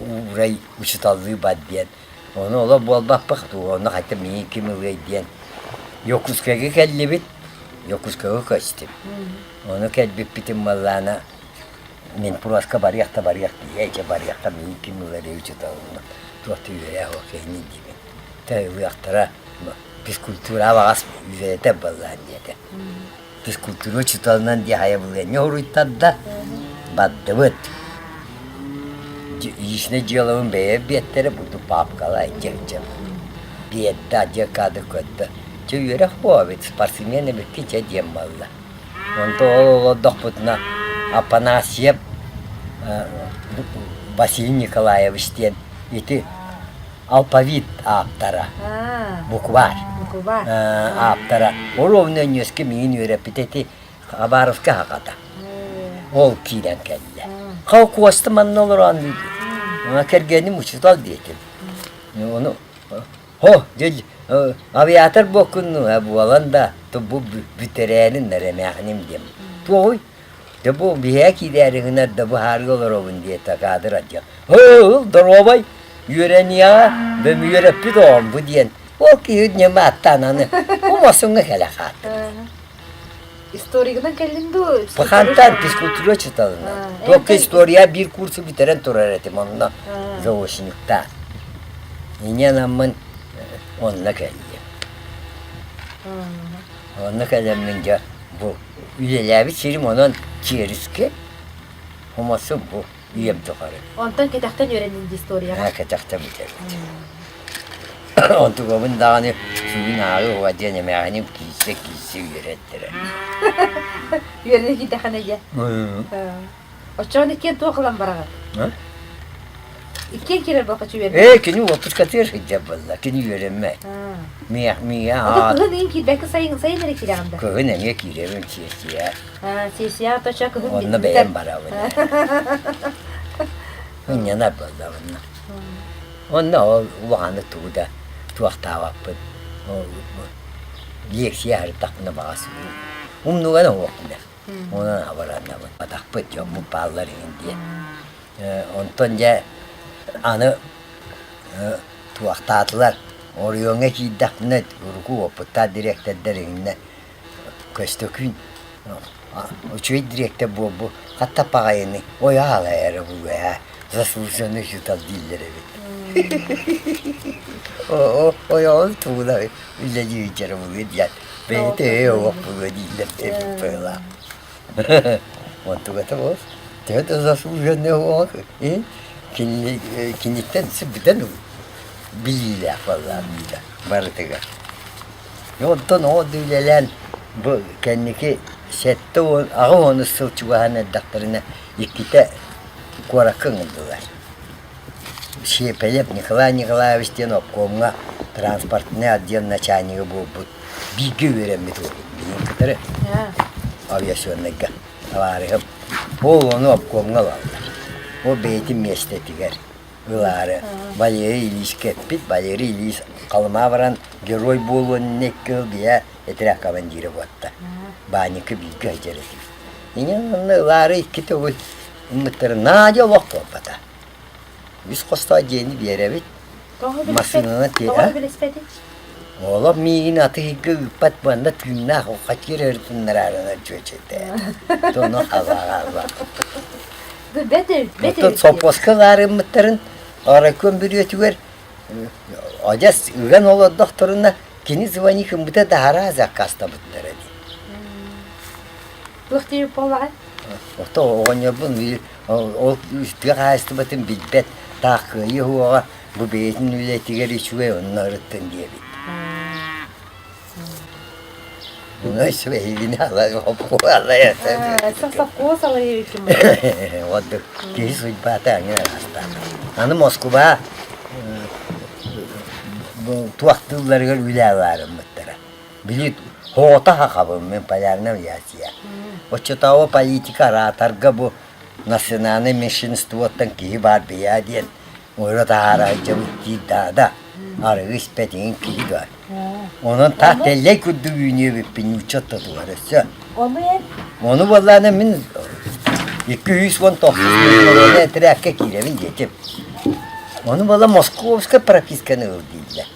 Speaker 2: уурай учууталлыы бар диэн. Ону олох буолбаппых, онно хата миигин ким ылыай диэн. Якутскайга кэллибит, Якутскайга көстүм. Ону кэлбиппитин буоллаана мин Пуроска барыах да барыах дии, дьэ барыахха миигин ким ыларый учууталынан туох да үөрэх суох киһини диибин. Тэ ылыахтара физкультура баҕас үөрэтэр буоллаан диэтэ. Физкультура учууталынан дии хайабылыанньа уруйтарда, бардыбыт. Личное дьыалабын бэйэ биэттэрэ буду папкалай дьэ биэрдэ дьэ кадр көрдө. Чэ үөрэх буолабыт спортсмен эбиккин чэ диэн буолла. Онто ол олордохпутуна Апанасьев Василий Николаевич диэн ити алфавит ааптара, букварь ааптара. Оруобуна өнньүөскэ миигин үөрэппитэ ити Хабаровка хахата. Ол киирэн кэллэ. Холкуоста манна олорон кэргэним учуутал диэтим. Ону Һо, дьэ, авиатор буоккун буолан да, бу бүтэрээнин эрэмээхиним диэм. Туоҕуй? Дьэ бу биһээ киирээри гынар да быһаарга олоробун диэтэ каадыр адьа. Һыл, доруобай, үөрэниэҕэ, бөмүөрэппит оҕом бу диэн. Ол киһи ньыма аттаан аны умасыҥҥа кэлэ хааттым.
Speaker 1: Историгынан кэллин дуу?
Speaker 2: Пахантан физкультура учууталынан. Только история биир курсу бүтэрэн турар этим онно заочниктаан. Инньэ онно кэллим. Онно кэлэммин дьэ бу үлэлээбит сирим онон Черскэй, Хомосум бу үйэм тухары.
Speaker 1: Онтон кэтэхтэн үөрэннин дии историяҕа?
Speaker 2: Кэтэхтэн бүтэрбит. Онтугабын даҕаны сүгүн ааҕыы уһуга диэн эмээхиним киирсэ-киирсэ үөрэттэрэ.
Speaker 1: Үөрэнэ киирдэххинэ дьэ. Оччоҕуна иккиэн туох ылан бараҕыт? Иккиэн киирэр буолка үөрэнэ.
Speaker 2: Ээ, кини уоппускатыгар сылдьар буолла, кини үөрэммэт. Миэх миэ
Speaker 1: Ото кыһын иин киирбэккэ сайын сайын эрэ киирэҕин да?
Speaker 2: Кыһын эмиэ киирэбин сиэссийэ.
Speaker 1: Сиэссийэ точа кыһын
Speaker 2: Онно бэйэм барабын. Ынньанар буоллабынна. Онно ол улаханнык тугу да туохтаабаппын. Лиэксийэ аһардахпына баҕас умнуган оһуохпун Онон абыраннабын. Атахпыт дьоммут бааллар иһин диэн. Онтон дьэ аны туохтаатылар. Оройуоҥҥа киирдэхпинэ урукку уопуттаах дириэктэрдэр иһиннэ Көстөкүүн үчүгэй дириэктэр буолбут хатта паҕайыны ой аалай эрэ булуо ээ заслуженный учуутал дииллэр эбит ойоҕун тугуна үлэлии сылдьара булуо диэн бэйэтэ ээ олох булуо дииллэр эбит быһыылаах онтугата буол төһө да заслуженный оҕо киниттэн бүтэн билиилээх буоллаах барытыгар Онтон ол да үлэлээн Бу кэнники 78 сыл чугаһаан эрдэхтэринэ иккитэ куоракка ыҥырдылар. Сиэпэйэп Николай Николаевич диэн обкомҥа транспортнай отдел начальнига буолбут бииргэ үөрэммит уолбут миигин кытары авиационнайга табаарыһым. Ол ону обкомҥа ылаллар. Ол бэйэтин миэстэтигэр ылаары Валерий Ильичкэ эппит. Валерий Ильич Халымаа баран герой буолуон иннинэ икки сыл биһэ этэрээт командира буолта. Баанньыкка бииргэ сылдьар этибит. Инньэ онно ылаары икки төгүл ыммыттара Надя олох буолбата. Үс хостоох дьиэни биэрэбит. Массыынанан
Speaker 1: Тоҕо билиспэтий?
Speaker 2: Олох миигин атыыга ыыппат буонна тыыннаах хачыр өрүтүннэраарына чүөчэтэ. Тону халаҕа Оттон соппуоска ылаарыммыттарын оройкуон бүрүөтүгэр адьас ыган олордохторуна кини звони гыммыта даһараа заказтабыттара дии.
Speaker 1: Туох диир буоллаҕай?
Speaker 2: Ото оҕонньорбун ол тыа хаһаайыстыбатын билбэт таах кыайыы уоҕа бу бэйэтин үлэтигэр үчүгэй онно ырыттын диэбит.
Speaker 1: Сопхуос алайы
Speaker 2: Ордук киһи суйбаата аҥы араастаах. Аны Москуба туох тылларыгар үлэ алаарыммыттара. Били хоото хахабын мен полярная авиация. Оччотооҕу политика араатарга бу национальнай меньшинствоттан киһи баар бэйээ диэн Ойро таһаара сылдьабыт диир даада. Арыгы испэтигин киһи баар. Онон таах тэллэй курдук үүнүө эбиппин нуучча ортотугар өссө.
Speaker 1: Ону эн?
Speaker 2: Ону буоллаҕына мин 219 мөлүйүөн этэрээккэ киирэбин диэтим. Ону буола московскай прописканы ыл дииллэр.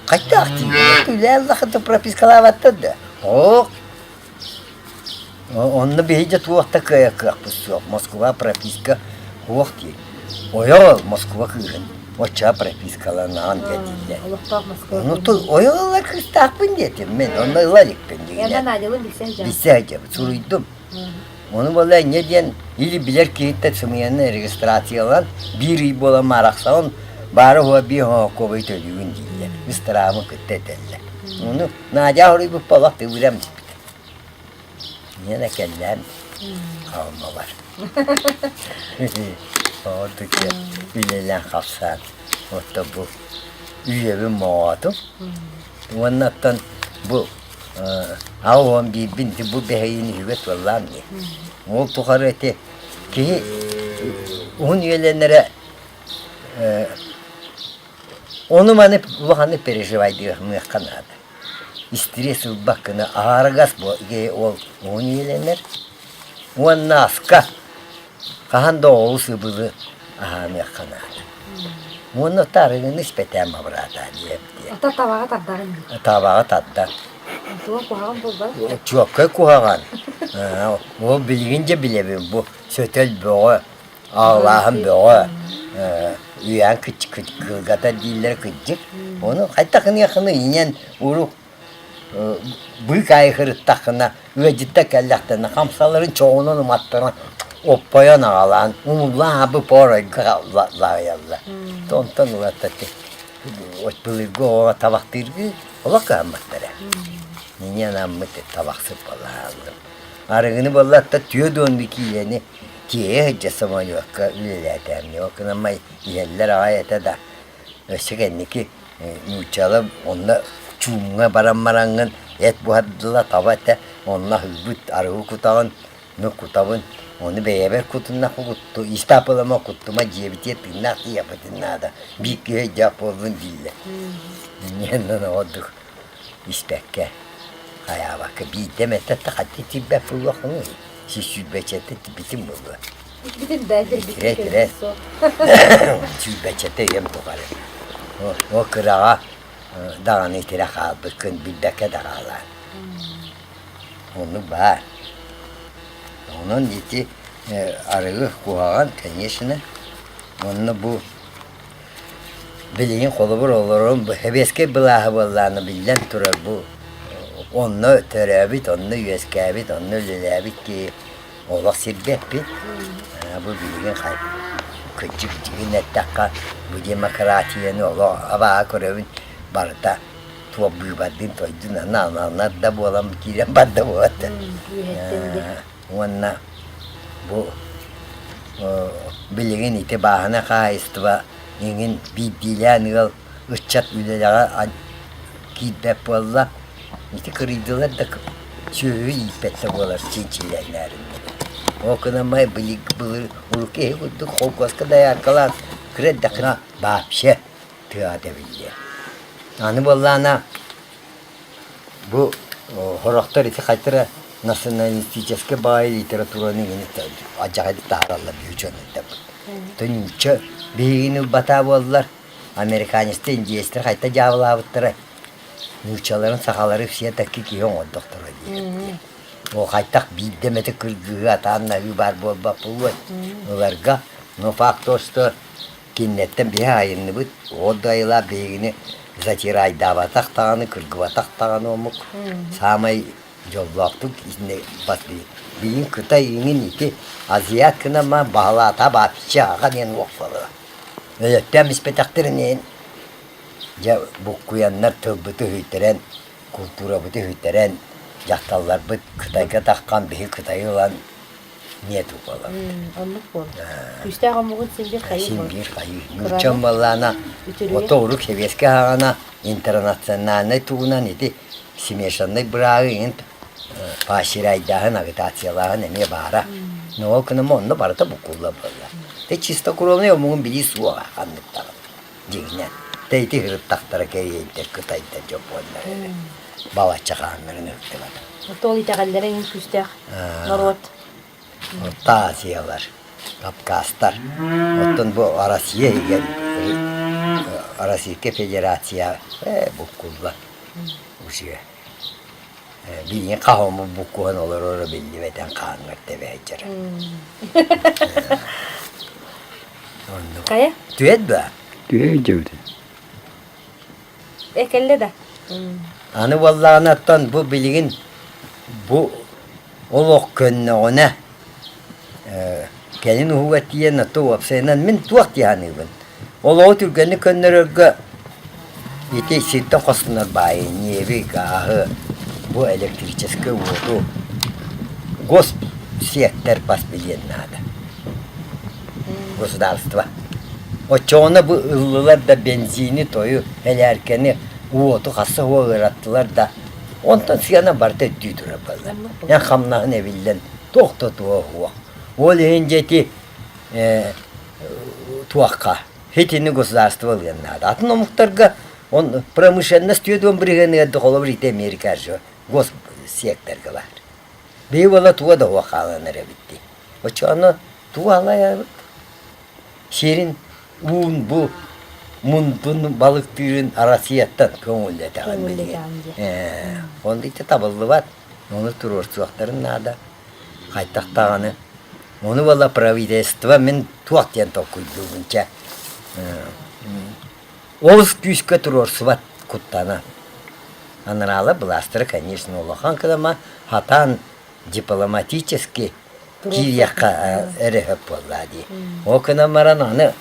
Speaker 2: Хайдах дииллэр? Үлэ пропискалаабаттар да. Ок, Онно биһиги туох да кыайар кыахпыт суох. Москва прописка суох диир. Ойоҕол Москва кыыһын оччоҕо пропискаланаҕын диэтиллэр.
Speaker 1: Олохтоох Москва
Speaker 2: Ону ойоҕол ыла кыыстаахпын диэтим мин. Онно ыла иликпин
Speaker 1: дигинэ. Эн Надялын билсэ сылдьаҕын.
Speaker 2: Билсэ сылдьабын. Суруйдум. Ону буолла инньэ диэн или билэр киһиттэн сымыйаны регистрациялаан биир ый буолан маарахсаҕын баара уһуга биир оһоокуобай төлүүгүн дииллэр. Ыстараабын кытта этэллэр. Ону Надя хоруйбуппа олох тыбыырам испитэ. Ийэ кэллээн хааллалар. Ордук үлэлээн хапсаан отто бу үйэбин моҕоотум. Уонна оттон бу аҕа биирбин бу бэһэйин үһүгэ туоллаам дии. Ол тухары ити киһи уһун үйэлэнэрэ Ону-маны улаханнык переживайдыахмыахха наада. Истириэс ылбаккына аһарыгас ол уһун үйэлэнэр. Уонна аска хаһан да оҕолу сыбылы аһаамыахха наада. Уонна арыгыны испэтээн абыраатаа диэп диэ.
Speaker 1: Ата табаҕа тардаҕын дии.
Speaker 2: Табаҕа тардар.
Speaker 1: Туох куһаҕан буолбат?
Speaker 2: Чуоккай куһаҕан. Ол билигин дьэ билэбин бу сөтөл бөҕө Аалааһын бөҕө, үйээн кылгатар дииллэрэ кырдьык. Ону хайдахыныаххыный иҥэн урук быыкаайы сырыттаххына, ыалдьыттар кэллэхтэринэ хамсаларын чоҕунан уматтаран оппойон аҕалаан умуллаан аһаппыт пооройго лаайаллар. Онтон ылата былыргы оҕоҕо табахтыыргыы олох кыһамматтара. Инньэ анаммыт табахсыт буолла Арыгыны буоллар түөрт уон киилэни Тиэйэ сылдьа самолетка үлэлээтээмҥэ ол гынан иһэллэр аҕай этэ да өссө кэнники нууччалар онно чуумҥа баран бараҥҥын эт буһардылар таба этэ онно аһыыбыт арыгы кутаҕын ну кутабын ону бэйэбэр кутуннахха кутту истаапылама куттума дьиэбитигэр тыыннаах тиийэхпитин наада биир киһи өйдөөх буоллун дииллэр инньэ ордук испэккэ хайаабакка биирдэ эмэтэ хатты тиийбэт буолуоххунуй сүүрбэчэтэ битим буолуо.
Speaker 1: Битим да
Speaker 2: Итирэ итирэ. Сүүрбэчэтэ үйэм тухары. Ол кыраҕа даҕаны итирэ хаалбыккын билбэккэ да хаалаар. Оннук баар. Онон ити арыгы куһаҕан, конечно. Онно бу Билигин холобур олорон сэбиэскэй былааһы буоллаҕына биллэн турар бу онно төрөөбүт, онно үөскээбит, онно үлэлээбит киһи олох сирбэппит. Бу билигин кырдьык дьигин эттэххэ бу демократияны олох абааһы көрөбүн барыта. Туох быыбардыын тойдун анаанар да буолан киирэн барда буолат. Уонна бу билигин ити бааһынай хаһаайыстыба иҥин биирдиилээн ыал ыччат үлэлэҕэ киирбэт буолла. Ити кырыйдылар да сүөһү ииппэт да буолар чинчилэннээриннэр. Ол гынан былыр урукку киһи курдук холкуоска дояркалаан кыра эрдэххинэ вообще тыаҕа тэбиллиэ. Аны буоллаҕына бу сорохтор ити хайтара националистическай баҕайы литератураны алдьархайдык таһаараллар дьон Нуучча биһигини ылбатаа буоллар американецтар, индиецтэр хайта дьаабылаабыттара нууччаларын сахалары все таки киһи оҥордохторо диир. Ол хайтах биирдэ эмэтэ кыргыһыы атааннаһыы баар буолбат буолуой ыларга. Но факт то, что кинилэртэн биһи айынныбыт, ол да айылаах биһигини затирайдаабатах даҕаны, кыргыбатах даҕаны омук саамай дьоллоохтук итиннэ бас билигин Кытай иҥин ити азиат гынан баһылаата вообще аҕа диэн уох буолара. Өлөттөөн испэтэхтэрин иһин дьэ буккуйаннар тылбыты үһүйтэрэн, култуурабыты үһүйтэрэн дьахталларбыт Кытайга таххан биһи Кытайы ылан нету буолабыт.
Speaker 1: Оннук буол. Күүстээх омугун син биир хайыы
Speaker 2: Син биир хайыы. Нууччам буоллаана ото урук сэбиэскэй аҕана интернациональнай тугунан ити смешаннай быраагы иҥин поощряйдааһын, агитациялааһын эмиэ баара. Но ол гынан онно барыта буккулла буолла. Те чистокровный омугун билии суоҕа ханнык даҕаны. Дьиҥинэн. Те ити ырыттахтара кэриэйдэр, кытайдар, дьоппуоннар эрэ. Балачча хааннарын ыһыктыбата.
Speaker 1: Ол итэҕэллэрэ иҥин күүстээх норуот.
Speaker 2: Орто Азиялар, Кавказтар. Оттон бу Россия иһигэр Российская Федерация буккулла уже. Билигин хаһоммут буккуһан олороро биллибэтэн хааҥҥар тэбээччэр. Оннук.
Speaker 1: Хайа?
Speaker 2: Түһэт да?
Speaker 3: Түһэ дьэбит.
Speaker 1: Э кэллэ да?
Speaker 2: Аны буоллаҕына оттон бу билигин бу олох көннөҕүнэ кэлин уһуга тиийэн ото уопсайынан мин туох дии саныыбын. Олоҕу түргэнник көннөрөргө ити сиртэн хостонор баайы, ньиэби, гааһы, бу электрическэй уоту госсектор бас билиэн наада. Государство. Оччоҕуна бу ыллылар да бензини, тойу, элээркэни, уоту хасса уо ыраттылар да, онтон сыана барыта үрдүү турар буолла. Эн хамнаһын эбиллэн туох да туох уох. Ол иһин дьэ ити туохха итини государство ылыан наада. Атын омуктарга он промышленность түөдүөн бырыһыаныгар да холобур ити Америка же госсекторга баар. Биһи буола туга да уох хаалан эрэбит дии. Оччоҕуна тугу алайабыт? Сирин уун бу мундун балыктыырын Россияттан көҥүллэтэҕин билигин. Ээ, онно ити табыллыбат. Ону туруорсуохтарын наада. Хайдах даҕаны. Ону буола правительство мин туох диэн толкуйдуубун чэ. Олус күүскэ туруорсубат куттана. Анараала былаастара, конечно, улахан кылама хатаан дипломатически киириэххэ эрэ сөп буоллаа дии. Ол гынан баран аны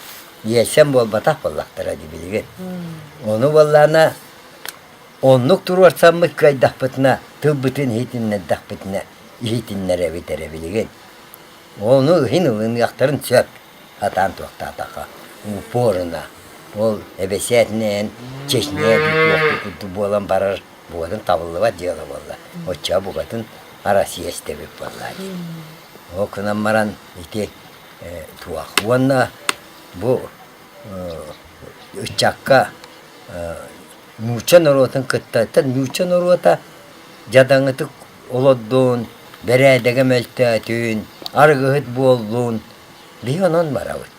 Speaker 2: иэсэн буолбатах буоллахтара дии билигин. Ону буоллаана оннук туруорсаммыт кыайдахпытына, тылбытын иһитиннэрдэхпитинэ иһитиннэрэбит эрэ билигин. Ону иһин ылыныахтарын сөп сатаан туохтаатахха упорно ол эбэсээтинэн Чечня дуу курдук буолан барар букатын табыллыбат дьыала буолла. Оччоҕо букатын Россия истэбит буолла дии. Ол гынан баран ити туох уонна бу ыччакка нуучча норуотун кытта нуучча норуота дьадаҥытык олордун, бэрээдэгэ мөлтөөтүн, арыгыһыт буоллун биһи онон барабыт.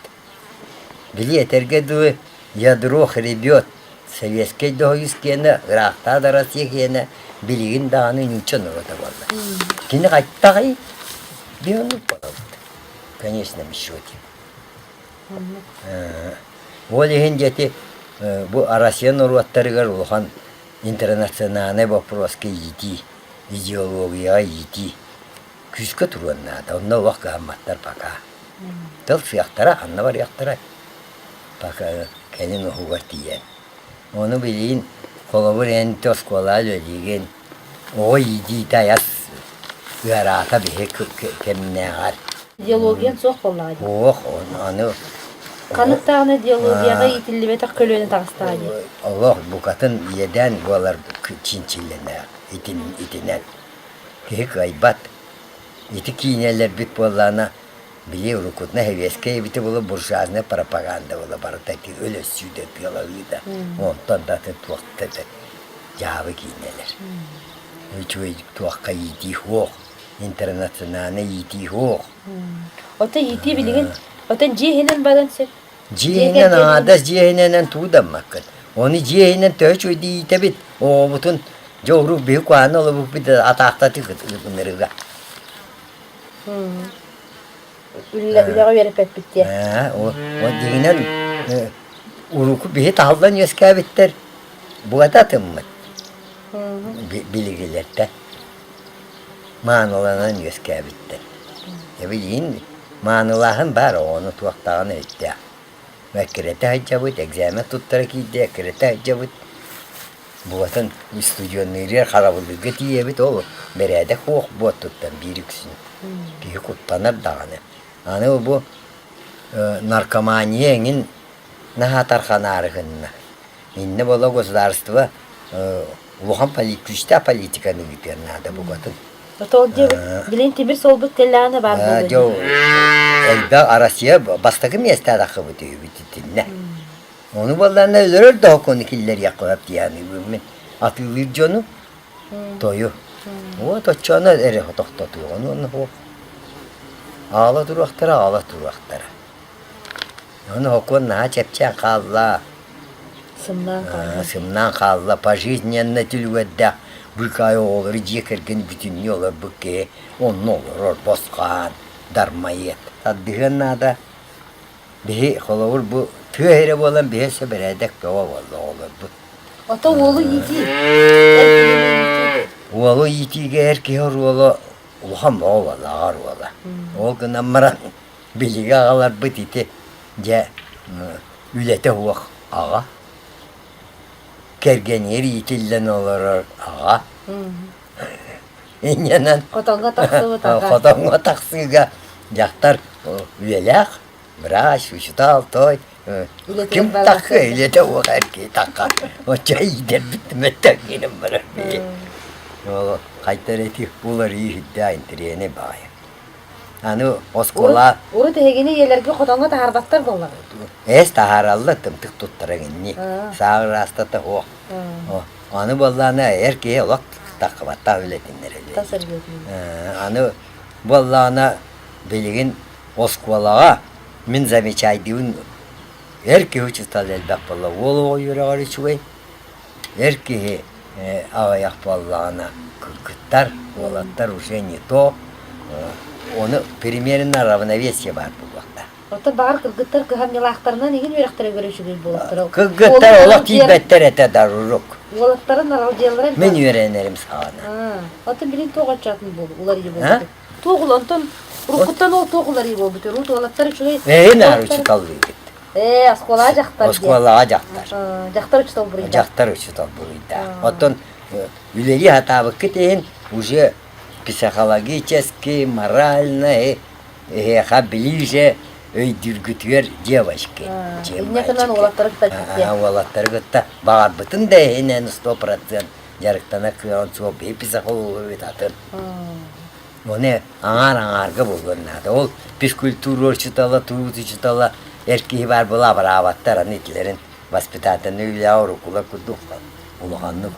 Speaker 2: Били этэргэ дылы ядро хребет Советскай Союз киэнэ, ыраахтаа да Россия киэнэ билигин даҕаны нуучча норуота буолла. Кини хайтаҕый? Биһи оннук буолабыт. В конечном счете. Ол иһин дьэти бу Россия норуоттарыгар улахан интернациональнай боппуруоска иитии, идеологияҕа иитии күүскэ туруон наада. Онно олох кыһамматтар пока. Тыл сыахтара, ханна барыахтарай? Пока кэлин уһугар тиийэн. Ону билигин Холобур, эн оскуолаҕа үлэлиигин, оҕо иитиитэ айас ыараата биһи кэмнээҕэр.
Speaker 1: Идеологиян суох буоллаҕа дии.
Speaker 2: Суох, аны
Speaker 1: Ханнык даҕаны идеологияҕа иитиллибэтэх көлүөнэ таҕыстаҕа дии.
Speaker 2: Олох букатын иэдээн буолар чинчилэнэ итинэн. Киһи кыайбат. Ити киинэлэрбит буоллаҕына били уруккутуна сэбиэскэй эбитэ буолла буржуазная пропаганда буолла барыта ити өлөссүү да тыалаһыы да онтон да атын туох да дьаабы киинэлэр. Үчүгэй туохха иитии суох, интернациональнай иитии суох.
Speaker 1: Оттон иитии билигин оттон дьиэ иһинэн баран сөп.
Speaker 2: Дьиэ иһинэн аҥаардас дьиэ иһинэн туудаммаккын. Ону дьиэ иһинэн төһө үчүгэйдик иитэбит, оҕобутун дьэ урук биһи куһаҕаны олорбуппут атаахтатыы ынырыга.
Speaker 1: Үлэҕэ үөрэппэппит диye.
Speaker 2: Ол дьиҥинэн уруку биһи таһыллан үөскээбиттэр бугата атыммыт билигилэртэ мааныланан үөскээбиттэр. Билигин маанылааһын баар оҕону туохтааҕын өйдөөх. Эккирэтэ сылдьабыт, экзамен туттара киирдэ, эккирэтэ сылдьабыт. Бугатын устудьуонныырыгар харабыллыырга тиийэбит, ол бэрээдэк суох буоттуттан биир үксүн. Киһи куттанар даҕаны. Аны бу наркомания эҥин наһаа тарханаары гынна. Иннэ буола государство улахан күүстээх политиканы ыытыан наада букатын.
Speaker 1: Ол диэбит, билин тимир суолбут кэллэҕинэ баар буолуо.
Speaker 2: Дьэ, элбэх Россия бастакы миэстэ арахыбыт үһүбүт итиннэ. Ону буоллаҕына өлөрөр да сокуону киллэриэххэ сөп дии мин атыылыыр дьону тойу. Вот оччону эрэ тохтотуоҕун уонна суох. Аала туруохтара, аала туруохтара. Ону сокуон наһаа чэпчээн хаалла.
Speaker 1: Сымнаан хаалла.
Speaker 2: Сымнаан хаалла. Пожизненно түлүгэрдээх быыкаай оҕолору дьиэ кэргэн бүтүннүү олорбут киһи онно олорор босхоон дармоед. Тардыһыан наада. Биһи холобур бу тыа сирэ буолан биһи өссө бэрээдэк бөҕө буолла оҕолорбут.
Speaker 1: Ото уолу иитии. Эр киһини иитии.
Speaker 2: Уолу иитиигэ эр киһи оруола улахан бөҕө буолла, аҕа оруола. Ол гынан баран билиги аҕаларбыт ити дьэ үлэтэ суох аҕа. Кэргэнигэр иитиллэн олорор аҕа. Инньэнэн
Speaker 1: Хотоҥҥо тахсыбыт аҕа.
Speaker 2: Хотоҥҥо тахсыыга дьахтар үлэлээх, врач, учутал, той. Ким тахха үлэтэ уох эр киһи тахха. Оччо иитэрбит мөттөҥҥинэн барар бии. Ол хайтар эти уларыы үрдээх интэриэһинэй баҕайы. Аны оскуола
Speaker 1: Урут эһигини ийэлэргэ хотоҥҥо таһаарбаттар буоллаҕа.
Speaker 2: Эс таһаараллар тымтык туттара гинни. Сааҕыраастата суох. Аны буоллаҕына эр киһи олох таххыбаттаах үлэтиннэр
Speaker 1: Тас эргиэтин.
Speaker 2: Аны буоллаҕына билигин оскуолаҕа мин замечайдыыбын эр киһи учуутал элбэх буолла. Уол оҕо үөрэҕэр үчүгэй. Эр киһи аҕыйах буоллаҕына кыргыттар, уолаттар уже не то. Ону примерно равновесие баар буолуохтаах.
Speaker 1: Оттон баҕар кыргыттар кыһамньылаахтарынан игин үөрэхтэрэ көрө үчүгэй буолуохтара.
Speaker 2: Кыргыттар олох тиийбэттэр этэ дарурук.
Speaker 1: Уолаттарын аралдьыйаллара
Speaker 2: Мин үөрэнэрим саҕана.
Speaker 1: Оттон билин туох оччоотун буол уларыйыы буолбут. Туох онтон уруккуттан ол туох уларыйыы буолбут. Урут уолаттар үчүгэй.
Speaker 2: Эһин наар учуталлыыгыт.
Speaker 1: Ээ, оскуолаҕа дьахтар.
Speaker 2: Оскуолаҕа дьахтар.
Speaker 1: Дьахтар учутал буруйдаах.
Speaker 2: Дьахтар учутал буруйдаах. Оттон үлэлии сатаабыккыт иһин уже психологически, морально эһиэхэ ближе өйдүүргүтүгэр девочки, чем
Speaker 1: Инньэ уолаттары кытта
Speaker 2: уолаттары кытта баҕарбытын да иһинэн 100% дьарыктана кыаҕын суох биһи психологыбыт атын. Оны аҥаар аҥаарга буолуон наада. Ол физкультура учутала, труд учутала эр киһи баар буола абыраабаттар аны итилэрин воспитательный үлэҕэ уруккулар курдук улаханнык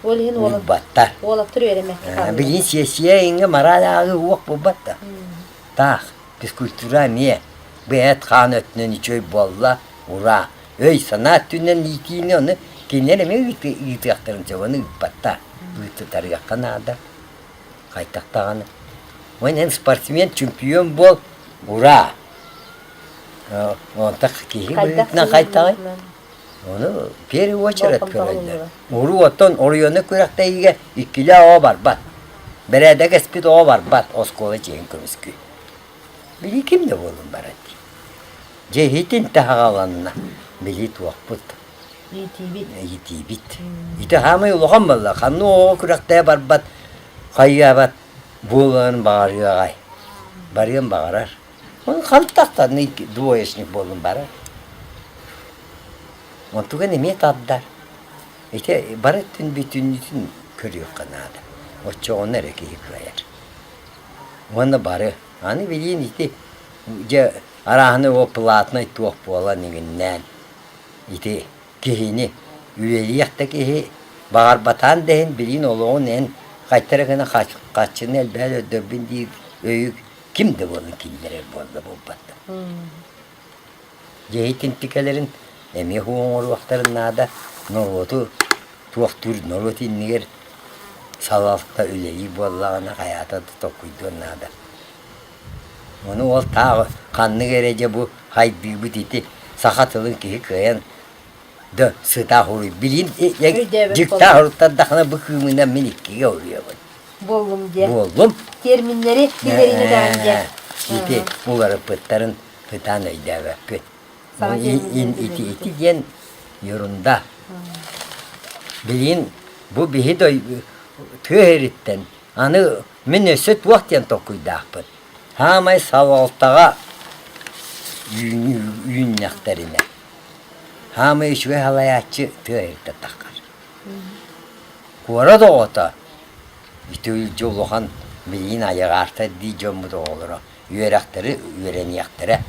Speaker 1: Ол иһин
Speaker 2: уурбаттар.
Speaker 1: уолаттар үөрэммэккэ хааллылар.
Speaker 2: Билигин сиэссийэ иҥҥэ мораль ааҕыы уох буолбат да. Таах, физкультура эмиэ бу эт-хаан өттүнэн үчүгэй буолла, ураа. Өй-санаа өттүнэн иитиини ону кинилэр эмиэ ыытыахтарын сөп, ону ыыппаттар. Ыытытарыахха наада. Хайдах даҕаны. Уон эн спортсмен, чемпион буол, ураа. Онтон киһи быһыытынан хайтаҕый? Ону первый очередь көрөллөр. Уруу оттон оройуонна күрэхтэһиигэ иккилээх оҕо барбат. Бэрээдэк эспит оҕо барбат оскуола дьиэһин көмүскүү. Били ким да буолун баран дии. Дьиэһитин таһаҕаланна. Били туохпут.
Speaker 1: Иитиибит.
Speaker 2: Иитиибит. Ити хаамай улахан буолла. Ханна оҕо күрэхтэһэ барбат, хайыабат буоларын баҕарыаҕай. Барыан баҕарар. Оны хантахтан двоечник буоллун барар. Онтуган эмиэ тардар. Ити бары өттүн бүтүннүүтүн көрүөххэ наада. Оччоҕуна эрэ киһи кыайар. Уонна бары. Аны билиин ити дьэ арааһынай ол платнай туох буолан иҥиннээн ити киһини үлэлиэх да киһи баҕарбатаан да иһин билиин олоҕун эн хайта эрэ гына хаччыны элбээн өлдөрбүн диир өйү ким да буолан киллэрэр буолла буолбат да. Дьиэ итинтикэлэрин эмиэ оҥоруохтарын наада норуоту туохтуур норуот иннигэр салалта үлэлиир буоллаҕына хайаата да толкуйдуон наада. Ону ол таах ханнык эрэ дьэ бу хайдыыбыт ити саха тылын киһи кыайан да сытаах уруй билин дьиктаах уруттардахына бу кыымынан мин иккигэ уруйабын.
Speaker 1: Буоллум диэ.
Speaker 2: Буоллум.
Speaker 1: Терминнэри киллэриини даҕаны диэ.
Speaker 2: Ити уларыппыттарын ытаан өйдөөбөппүт. Ити ити диэн ерунда. Билигин бу биһи тыа сириттэн аны мин өссө туох диэн толкуйдаахпын. Хаамай салалтаҕа үүннэхтэринэ хаамай үчүгэй салайааччы тыа сириттэн таххар. Куорат оҕото ити улахан билигин айаҕаартар дии дьоммут оҕолоро үөрэхтэри үөрэниэхтэрэ,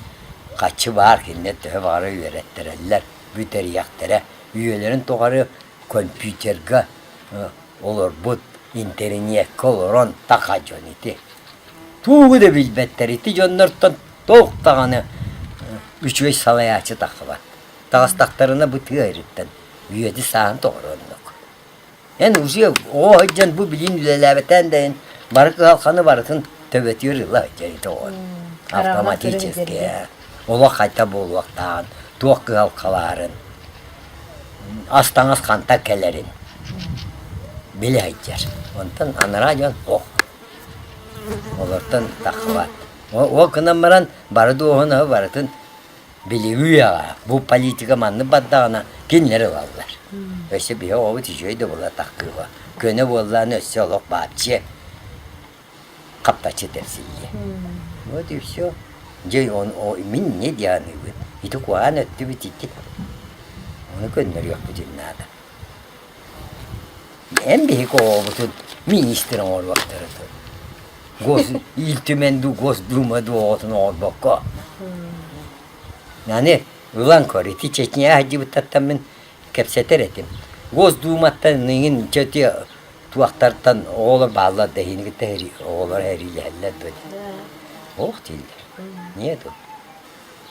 Speaker 2: хаччы баар кинилэр төһө баҕарар үөрэттэрэллэр, бүтэриэхтэрэ. Үйэлэрин тухары компьютерга олорбут, интэриниэккэ олорон таха дьон ити. Тугу да билбэттэр, ити дьоннортон туох даҕаны үчүгэй салайааччы тахсыбат. Таҕыстахтарына бу тыа ириттэн үйэти сааһын тоҕоро оннук. Эн уже оҕо сылдьан бу билин үлэлээбэтээн да эн бары кыһалҕаны барытын төбөтүгэр ыла сылдьар ити оҕо. Автоматически олох хайта буолуохтааҕын, туох кыһалҕалаарын, ас-таҥас хантан кэлэрин билэ сылдьар. Онтон анараа дьон ох олортон тахсыбат. Ол гынан баран бары дуоһунаһы барытын Билиҥҥи үйэҕэ бу политика маннык бардаҕына кинилэр ылаллар. Өссө биһи оҕобут үчүгэй да буолла кыыһа. Көнө буоллаҕына өссө олох вообще хаптаччы тэпсиллиэ. Вот и все. Дьэ он мин не дианыыбын. Ити куһаҕан өттүбүт ити. Ону көннөрүөхпүтүн наада. Эн биһиги оҕобутун министр оҥоруохтара дуо? Гос Ил Түмэн дуу, Госдума дуу оҕотун оҥорбокко. Аны ылан көр, ити Чечня сылдьыбыттартан мин кэпсэтэр этим. Госдуматтан иҥин чөтү туохтартан оҕолор бааллар да иһини кытта оҕолор эриилэһэллэр дуо? Ох дииллэр. Нету.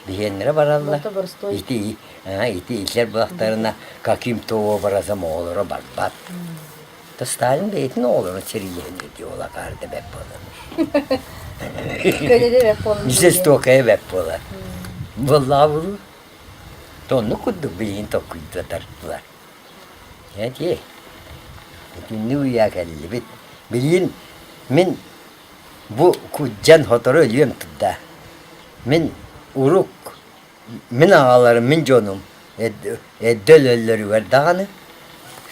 Speaker 2: Биһиэннэрэ бараллар. Ити ити иллэр былахтарына каким-то образом оҕолоро барбат. Да Сталин бэйэтин оҕолорун сэриилэһэн дии ол акаарыта бэрт буолар.
Speaker 1: Көнөдө бэрт буолар.
Speaker 2: Жестокая бэрт буолар. Буоллаҕа булуу. Оннук курдук билигин толкуйдатардылар. Эти итинник үйэ кэллибит. Билигин мин бу куддьан сотору өлүөм турда. Мин урук мин аҕаларым, мин дьонум эрдэ өлөллөрүгэр даҕаны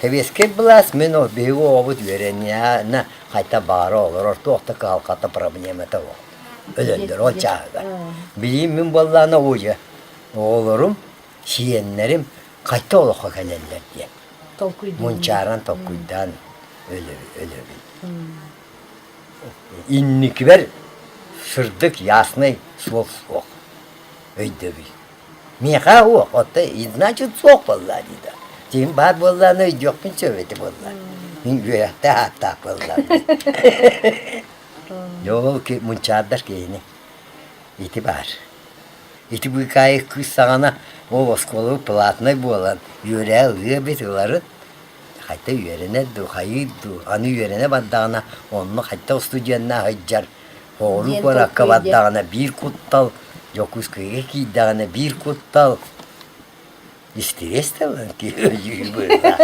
Speaker 2: сэбиэскэй былаас мин биһиги оҕобут үөрэниэҕинэ хайта баара олорор туох да кыһалҕата проблемата суох өлөллөр ол чааһыгар. Билигин мин буоллаҕына уже оҕолорум, сиэннэрим хайта олоххо кэлэллэр диэн мунчааран толкуйдаан өлөбүн. Инникибэр сырдык, ясный суол суох өйдөбүл. Миэхэ суох, оттон значит суох буолла дии да. Тиһим баар буоллаҕына өйдүөхпүн сөп этэ буолла. Мин үөрэхтээх ааттаах буоллаҕым. Дьэ ол мунчаардар киһини ити баар. Ити быыкаайык кыыс саҕана ол оскуола платнай буолан үөрээ ылыа эбит ыларын Хайта үөрэнэр дуу, хайыыр дуу, аны үөрэнэ бардаҕына онно хайта устудьуоннаах сылдьар, Хоҕуруу куоракка бардаҕына биир куттал, Дьокуускайга киирдэҕинэ биир куттал. Истириэс да ылан киһи өлүү быһыылаах.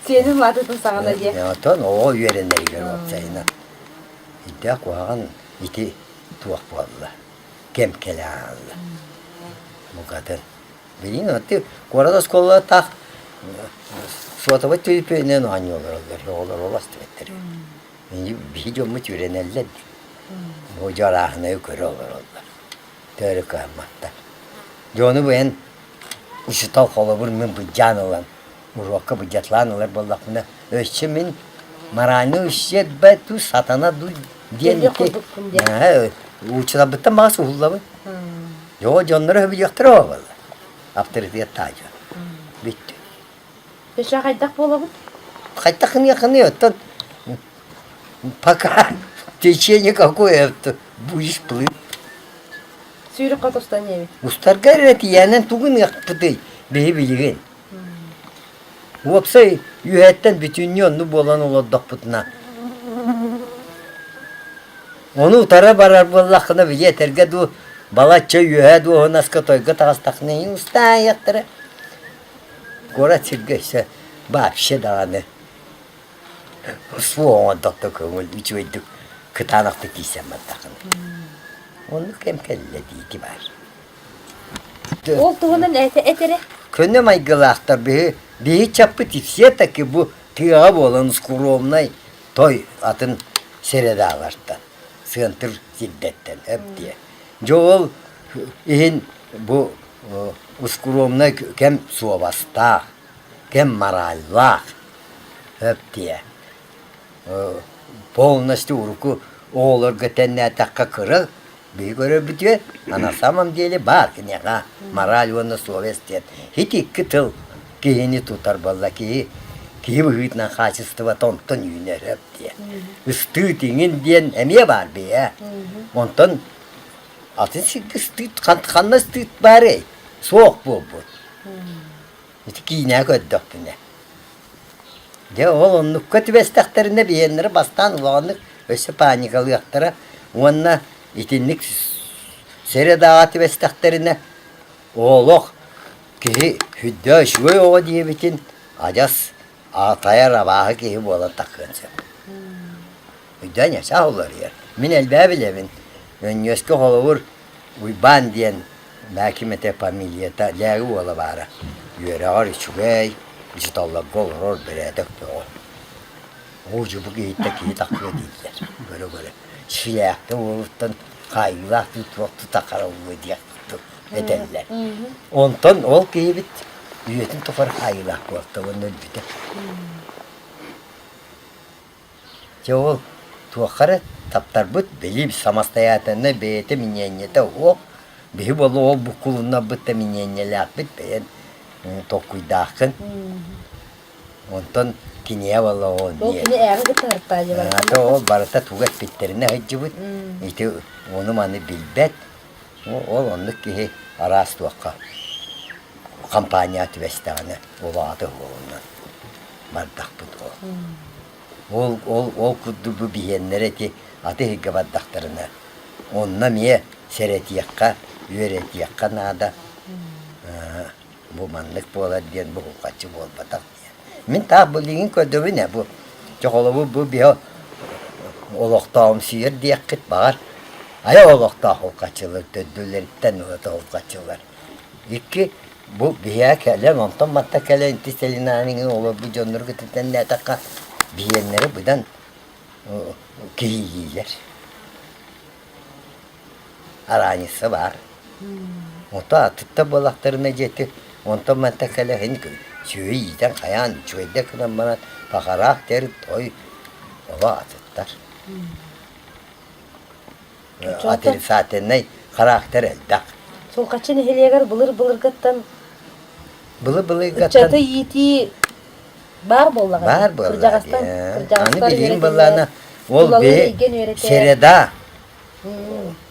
Speaker 1: Сиэнин улаатытын саҕана диэ.
Speaker 2: Оттон оҕо үөрэнэригэр уопсайынан ирдээх куһаҕан ити туох буолла, кэм кэлэ хаалла. Букатын. Билигин аты куорат оскуолалара таах. Суотабай төлөпүөнүнэн оонньуу олороллор, оҕолор ол астыбаттар. Биһи дьоммут үөрэнэллэр дии. Бу дьарааһынайы көрө олороллор. Төөрү кыһамматтар. Дьону бэйэн учуутал холобур мин быдьаан ылан, уруокка быдьатлаан ылар буоллахпына, өссө мин моральный ущерб ту сатана ду диэн ити учууталбыттан баҕас уһуллабын. Дьоо дьонноро өбүлүөхтэрэ буолла. Авторитеттаах дьон. Бүттү.
Speaker 1: Өссө хайдах буолабыт?
Speaker 2: Хайдах гыныаххыный оттон пока течение какое будешь плыть.
Speaker 1: Сүүрүк хотустан диэбит.
Speaker 2: Устарга эрэ тиийээнэн тугу гыныахпытый биһи билигин. Уопсай үөһэттэн бүтүннүү оннук буолан олордохпутуна ону утара барар буоллаххына били этэргэ дуу балачча үөһэ дуоһунаска тойго таҕыстаххына устаайыахтара Куорат сиргэ өссө вообще даҕаны суох оҥордохто көҥүл үчүгэйдик кытаанахтык киирсэн бардаххына. Оннук кэм кэллэ диити баар.
Speaker 1: Ол туһунан этэрэ?
Speaker 2: Көнө майгылаахтар биһи биһи чаппыт все-таки бу тыаҕа буолан скромнай той атын средаалартан сыантыр сирдэттэн эп диэ. Дьэ ол иһин бу ускуруомнай кэм суобастаах, кэм мораллаах сөп диэ. Полностью урукку оҕолорго тэннээтэххэ кыра биһи көрөрбүтүгэр, а на самом деле баар киниэхэ мораль уонна совесть диэн. Ити икки тыл киһини тутар буолла киһи киһи быһыытынан хаачыстыбата онтон үүнэр сөп диэ. Ыстыы тиҥин диэн эмиэ баар бэйэ. Онтон Атын сиргэ ыстыыт ханна ыстыыт баарый? Суох буолбут. Ити киинэ көрдөхпүнэ. Дьэ ол оннукка түбэстэхтэринэ биһиэннэрэ бастаан улаханнык өссө паникалыахтара уонна итинник средаҕа түбэстэхтэринэ олох киһи сүрдээх үчүгэй оҕо диэбитин адьас аатайар абааһы киһи буолан таххыан сөп. Өйдөөн эсээ уларыйар. Мин элбэҕи билэбин. Өнньүөскэ холобур Уйбаан диэн Мээким этэ фамилията Лээги уола баара. Үөрэҕэр үчүгэй, учууталларга олорор бэрээдэк бөҕө. Оо дьэ бу киһиттэн киһи тахсыа дииллэр. Көрө-көрө. Шилээхтэ уолуттан хаайыылаах дуу туох тута хараллыа диэх курдук этэллэр. Онтон ол киһибит үйэтин тухары хаайыылаах буолта уонна өлбүтэ. Дьэ ол туохха эрэ таптарбыт, били самостоятельнай бэйэтэ миниэнньэтэ уох, биһи буолла ол буккулуннарбыт да миниэнньэлээхпит бэйэн толкуйдааххын. Онтон киниэ буолла ол
Speaker 1: Ол кини ээҕи кытта
Speaker 2: ыртаадьыбар. Ол барыта тугу эппиттэринэ сылдьыбыт, ити ону-маны билбэт. Ол оннук киһи араас туохха компания түбэстэҕинэ ол аата уһугунан бардахпыт ол. Ол ол ол курдук бу биһиэннэрэ ити аты иһиргэ бардахтарына онно эмиэ сэрэтиэххэ, үөрэтиэххэ наада. Бу маннык буолар диэн бу булҕаччы буолбатах диэн. Мин таах билигин көрдөбүн ээ бу чохолобу бу биһи олохтоомсуйар диэххит баҕар айа олохтоох улхаччылар төрдүлэриттэн ылата улхаччылар. Икки бу биһиэхэ кэлэн онтон манта кэлэн ити сэлинааниҥы олорбут дьоннору кытта тэннээтэххэ биһиэннэрэ быдан киһилиилэр. Араанньысса баар. Ото атыттар буоллахтарына дьиэти онтон мантан кэлэ иһин сүөһү иитэн хайаан үчүгэйдик гынан баран пахараах тэр той оло атыттар. Отрицательнай характер элбэх.
Speaker 1: Сулҕаччы нэһилиэгэр былыр-былыргыттан
Speaker 2: Былыр-былыргыттан
Speaker 1: ыччаты иитии баар буоллаҕа.
Speaker 2: Баар буоллаҕа.
Speaker 1: Кырдьаҕастан
Speaker 2: Аны билигин былаана ол биһи середа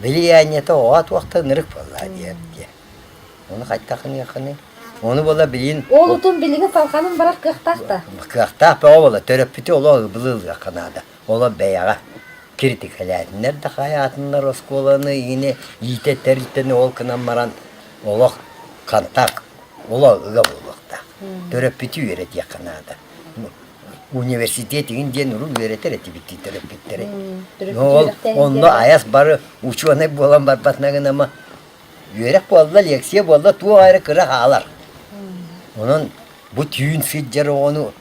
Speaker 2: влияниета оҕо туохта ынырык буоллаа диэн диэ. Ону хайдахыныахыный? Ону буола билигин
Speaker 1: Ол утун билигин салҕанан барар кыахтаах да.
Speaker 2: Кыахтаах бөҕө буола төрөппүтү олох ыбылыылыахха наада. Олор бэйэҕэ критикэлээтиннэр да хайаатыннар оскуоланы иини иитэ тэрилтэни ол гынан баран олох контакт олох ыга буолуохтаах. Төрөппүтү үөрэтиэххэ наада. Университет игин диэн урут үөрэтэр этибит дии төрөппүттэри. Ол онно айас бары учуонай буолан барбатына гынама үөрэх буолла, лекция буолла, туох эрэ кыра хаалар. Онон. Бу түүн сылдьар оҕону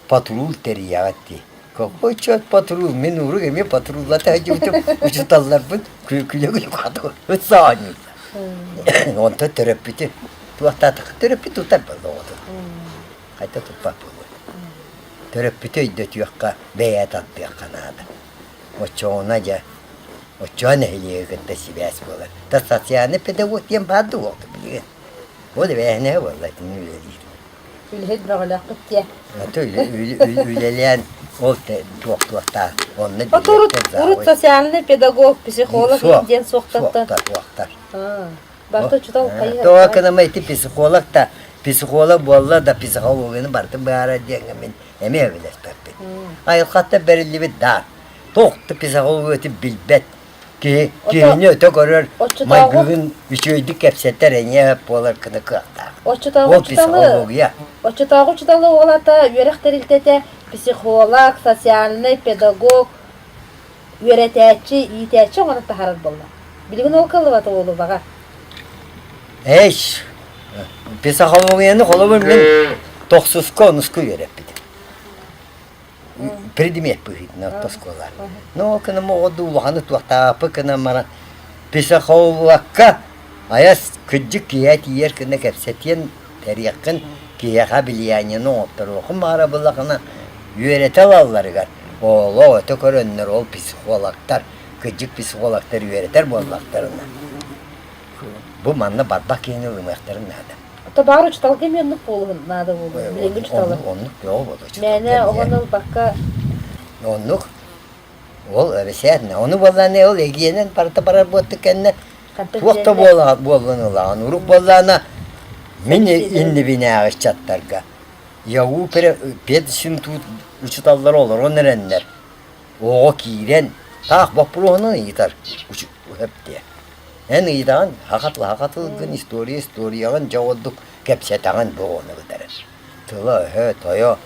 Speaker 2: патруль тэрийэҕит дии. Какой черт патруль? Мин урук эмиэ патруллата сылдьыбытым учууталларбын күлэ-күлэ хатылыбыт саанньыыллар. Онтон төрөппүтү туохтаатахха төрөппүт тутар буолла оҕотун. Хайта туппат буолуо. Төрөппүтү өйдөтүөххэ, бэйэ тардыахха наада. Оччоҕуна дьэ, оччоҕо нэһилиэги кытта сибээс буолар. Та социальный педагог диэн баар да уолта билигин. Ол эбээһинэһэ буолла итини үлэлиир.
Speaker 1: Үлэһит бөҕөлөөхпүт диэ.
Speaker 2: Үлэлээн ол туох-туохтаах онно
Speaker 1: Урут социальный педагог, психолог диэн суохтаттан.
Speaker 2: Суохтар.
Speaker 1: Барыта учуутал хайыһар.
Speaker 2: Тоҕо гынама ити психолог да психолог буолла да психологияны барытын быһаарар диэҥҥэ мин эмиэ билэспэппин. Айылҕаттан бэриллибит даа. Туох да психологияты билбэт киһи киһини өтө көрөр майгыгын үчүгэйдик кэпсэтэр эйиэхэ буолар гына кыахтаах.
Speaker 1: Оччотооҕу
Speaker 2: Ол психология.
Speaker 1: Оччотооҕу учууталы уолата үөрэх тэрилтэтэ психолог, социальный педагог, үөрэтээччи, иитээччи оҥорон таһаарар буолла. Билигин ол кыллыбата уолубаҕа.
Speaker 2: Эш, психологияны холобур мин тохсуска онуска үөрэппитим. Предмет быһыытынан орто оскуола. Ну, ол гынан оҕо улаханы туохтааппыт гынан баран психологка айас кырдьык киһи тиийэр гына кэпсэтиэн тэриэххин киһиэхэ влияниены оҥотторуоххун баара буоллахына үөрэтэ ылалларыгар оҕолор өтө көрөннөр ол психологтар кырдьык психологтар үөрэтэр буоллахтарына бу манна барбах киһини ылымыахтарын наада.
Speaker 1: Ото баар учууталга эмиэ оннук буолуһун наада буолуо. Билиҥҥи учууталы.
Speaker 2: Оннук бөҕө буолуо.
Speaker 1: Мээнэ оҕону ылбакка.
Speaker 2: Оннук. Ол эбисээтинэ. Ону буоллаана ол эгиэнэн барыта барар буоттук кэннэ туох да буола буоллун ылаҕын. Урук буоллаана мин иннибинээҕи ыччаттарга ЯУ пединститут учууталлара олорон эрэннэр оҕо киирэн таах боппуруоһунан ыйытар диэ. Эн ыйытаҕын хахат-лахатылгын история историяҕын дьэ ордук кэпсэтэҕин бу оҕону кытары. Тыла-өһө, тойо,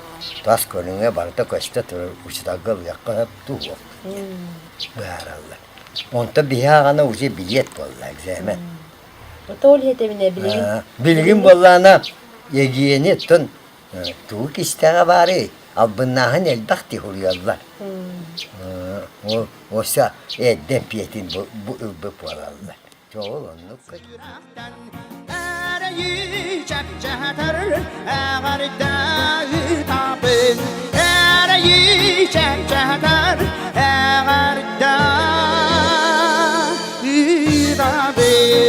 Speaker 2: тас көрүҥэ барыта көстө турар учууталга ылыахха сөп дуу быһаараллар. Онтон биһи аҕана уже билиэт буолла экзамен.
Speaker 1: Ол иһитэбинэ билигин
Speaker 2: Билигин буоллаана эгиэни оттон тугу кистэҕэ баарый? Албыннааһын элбэх дии суруйаллар. Ол ося эрдэ эппиэтин бу ылбыт буолаллар. Ол оннук.
Speaker 3: Эрэйи чэпчэтэр эҕэрдэ-ыытабын Эрэйи чэпчэтэр эҕэрдэ-ыытабын.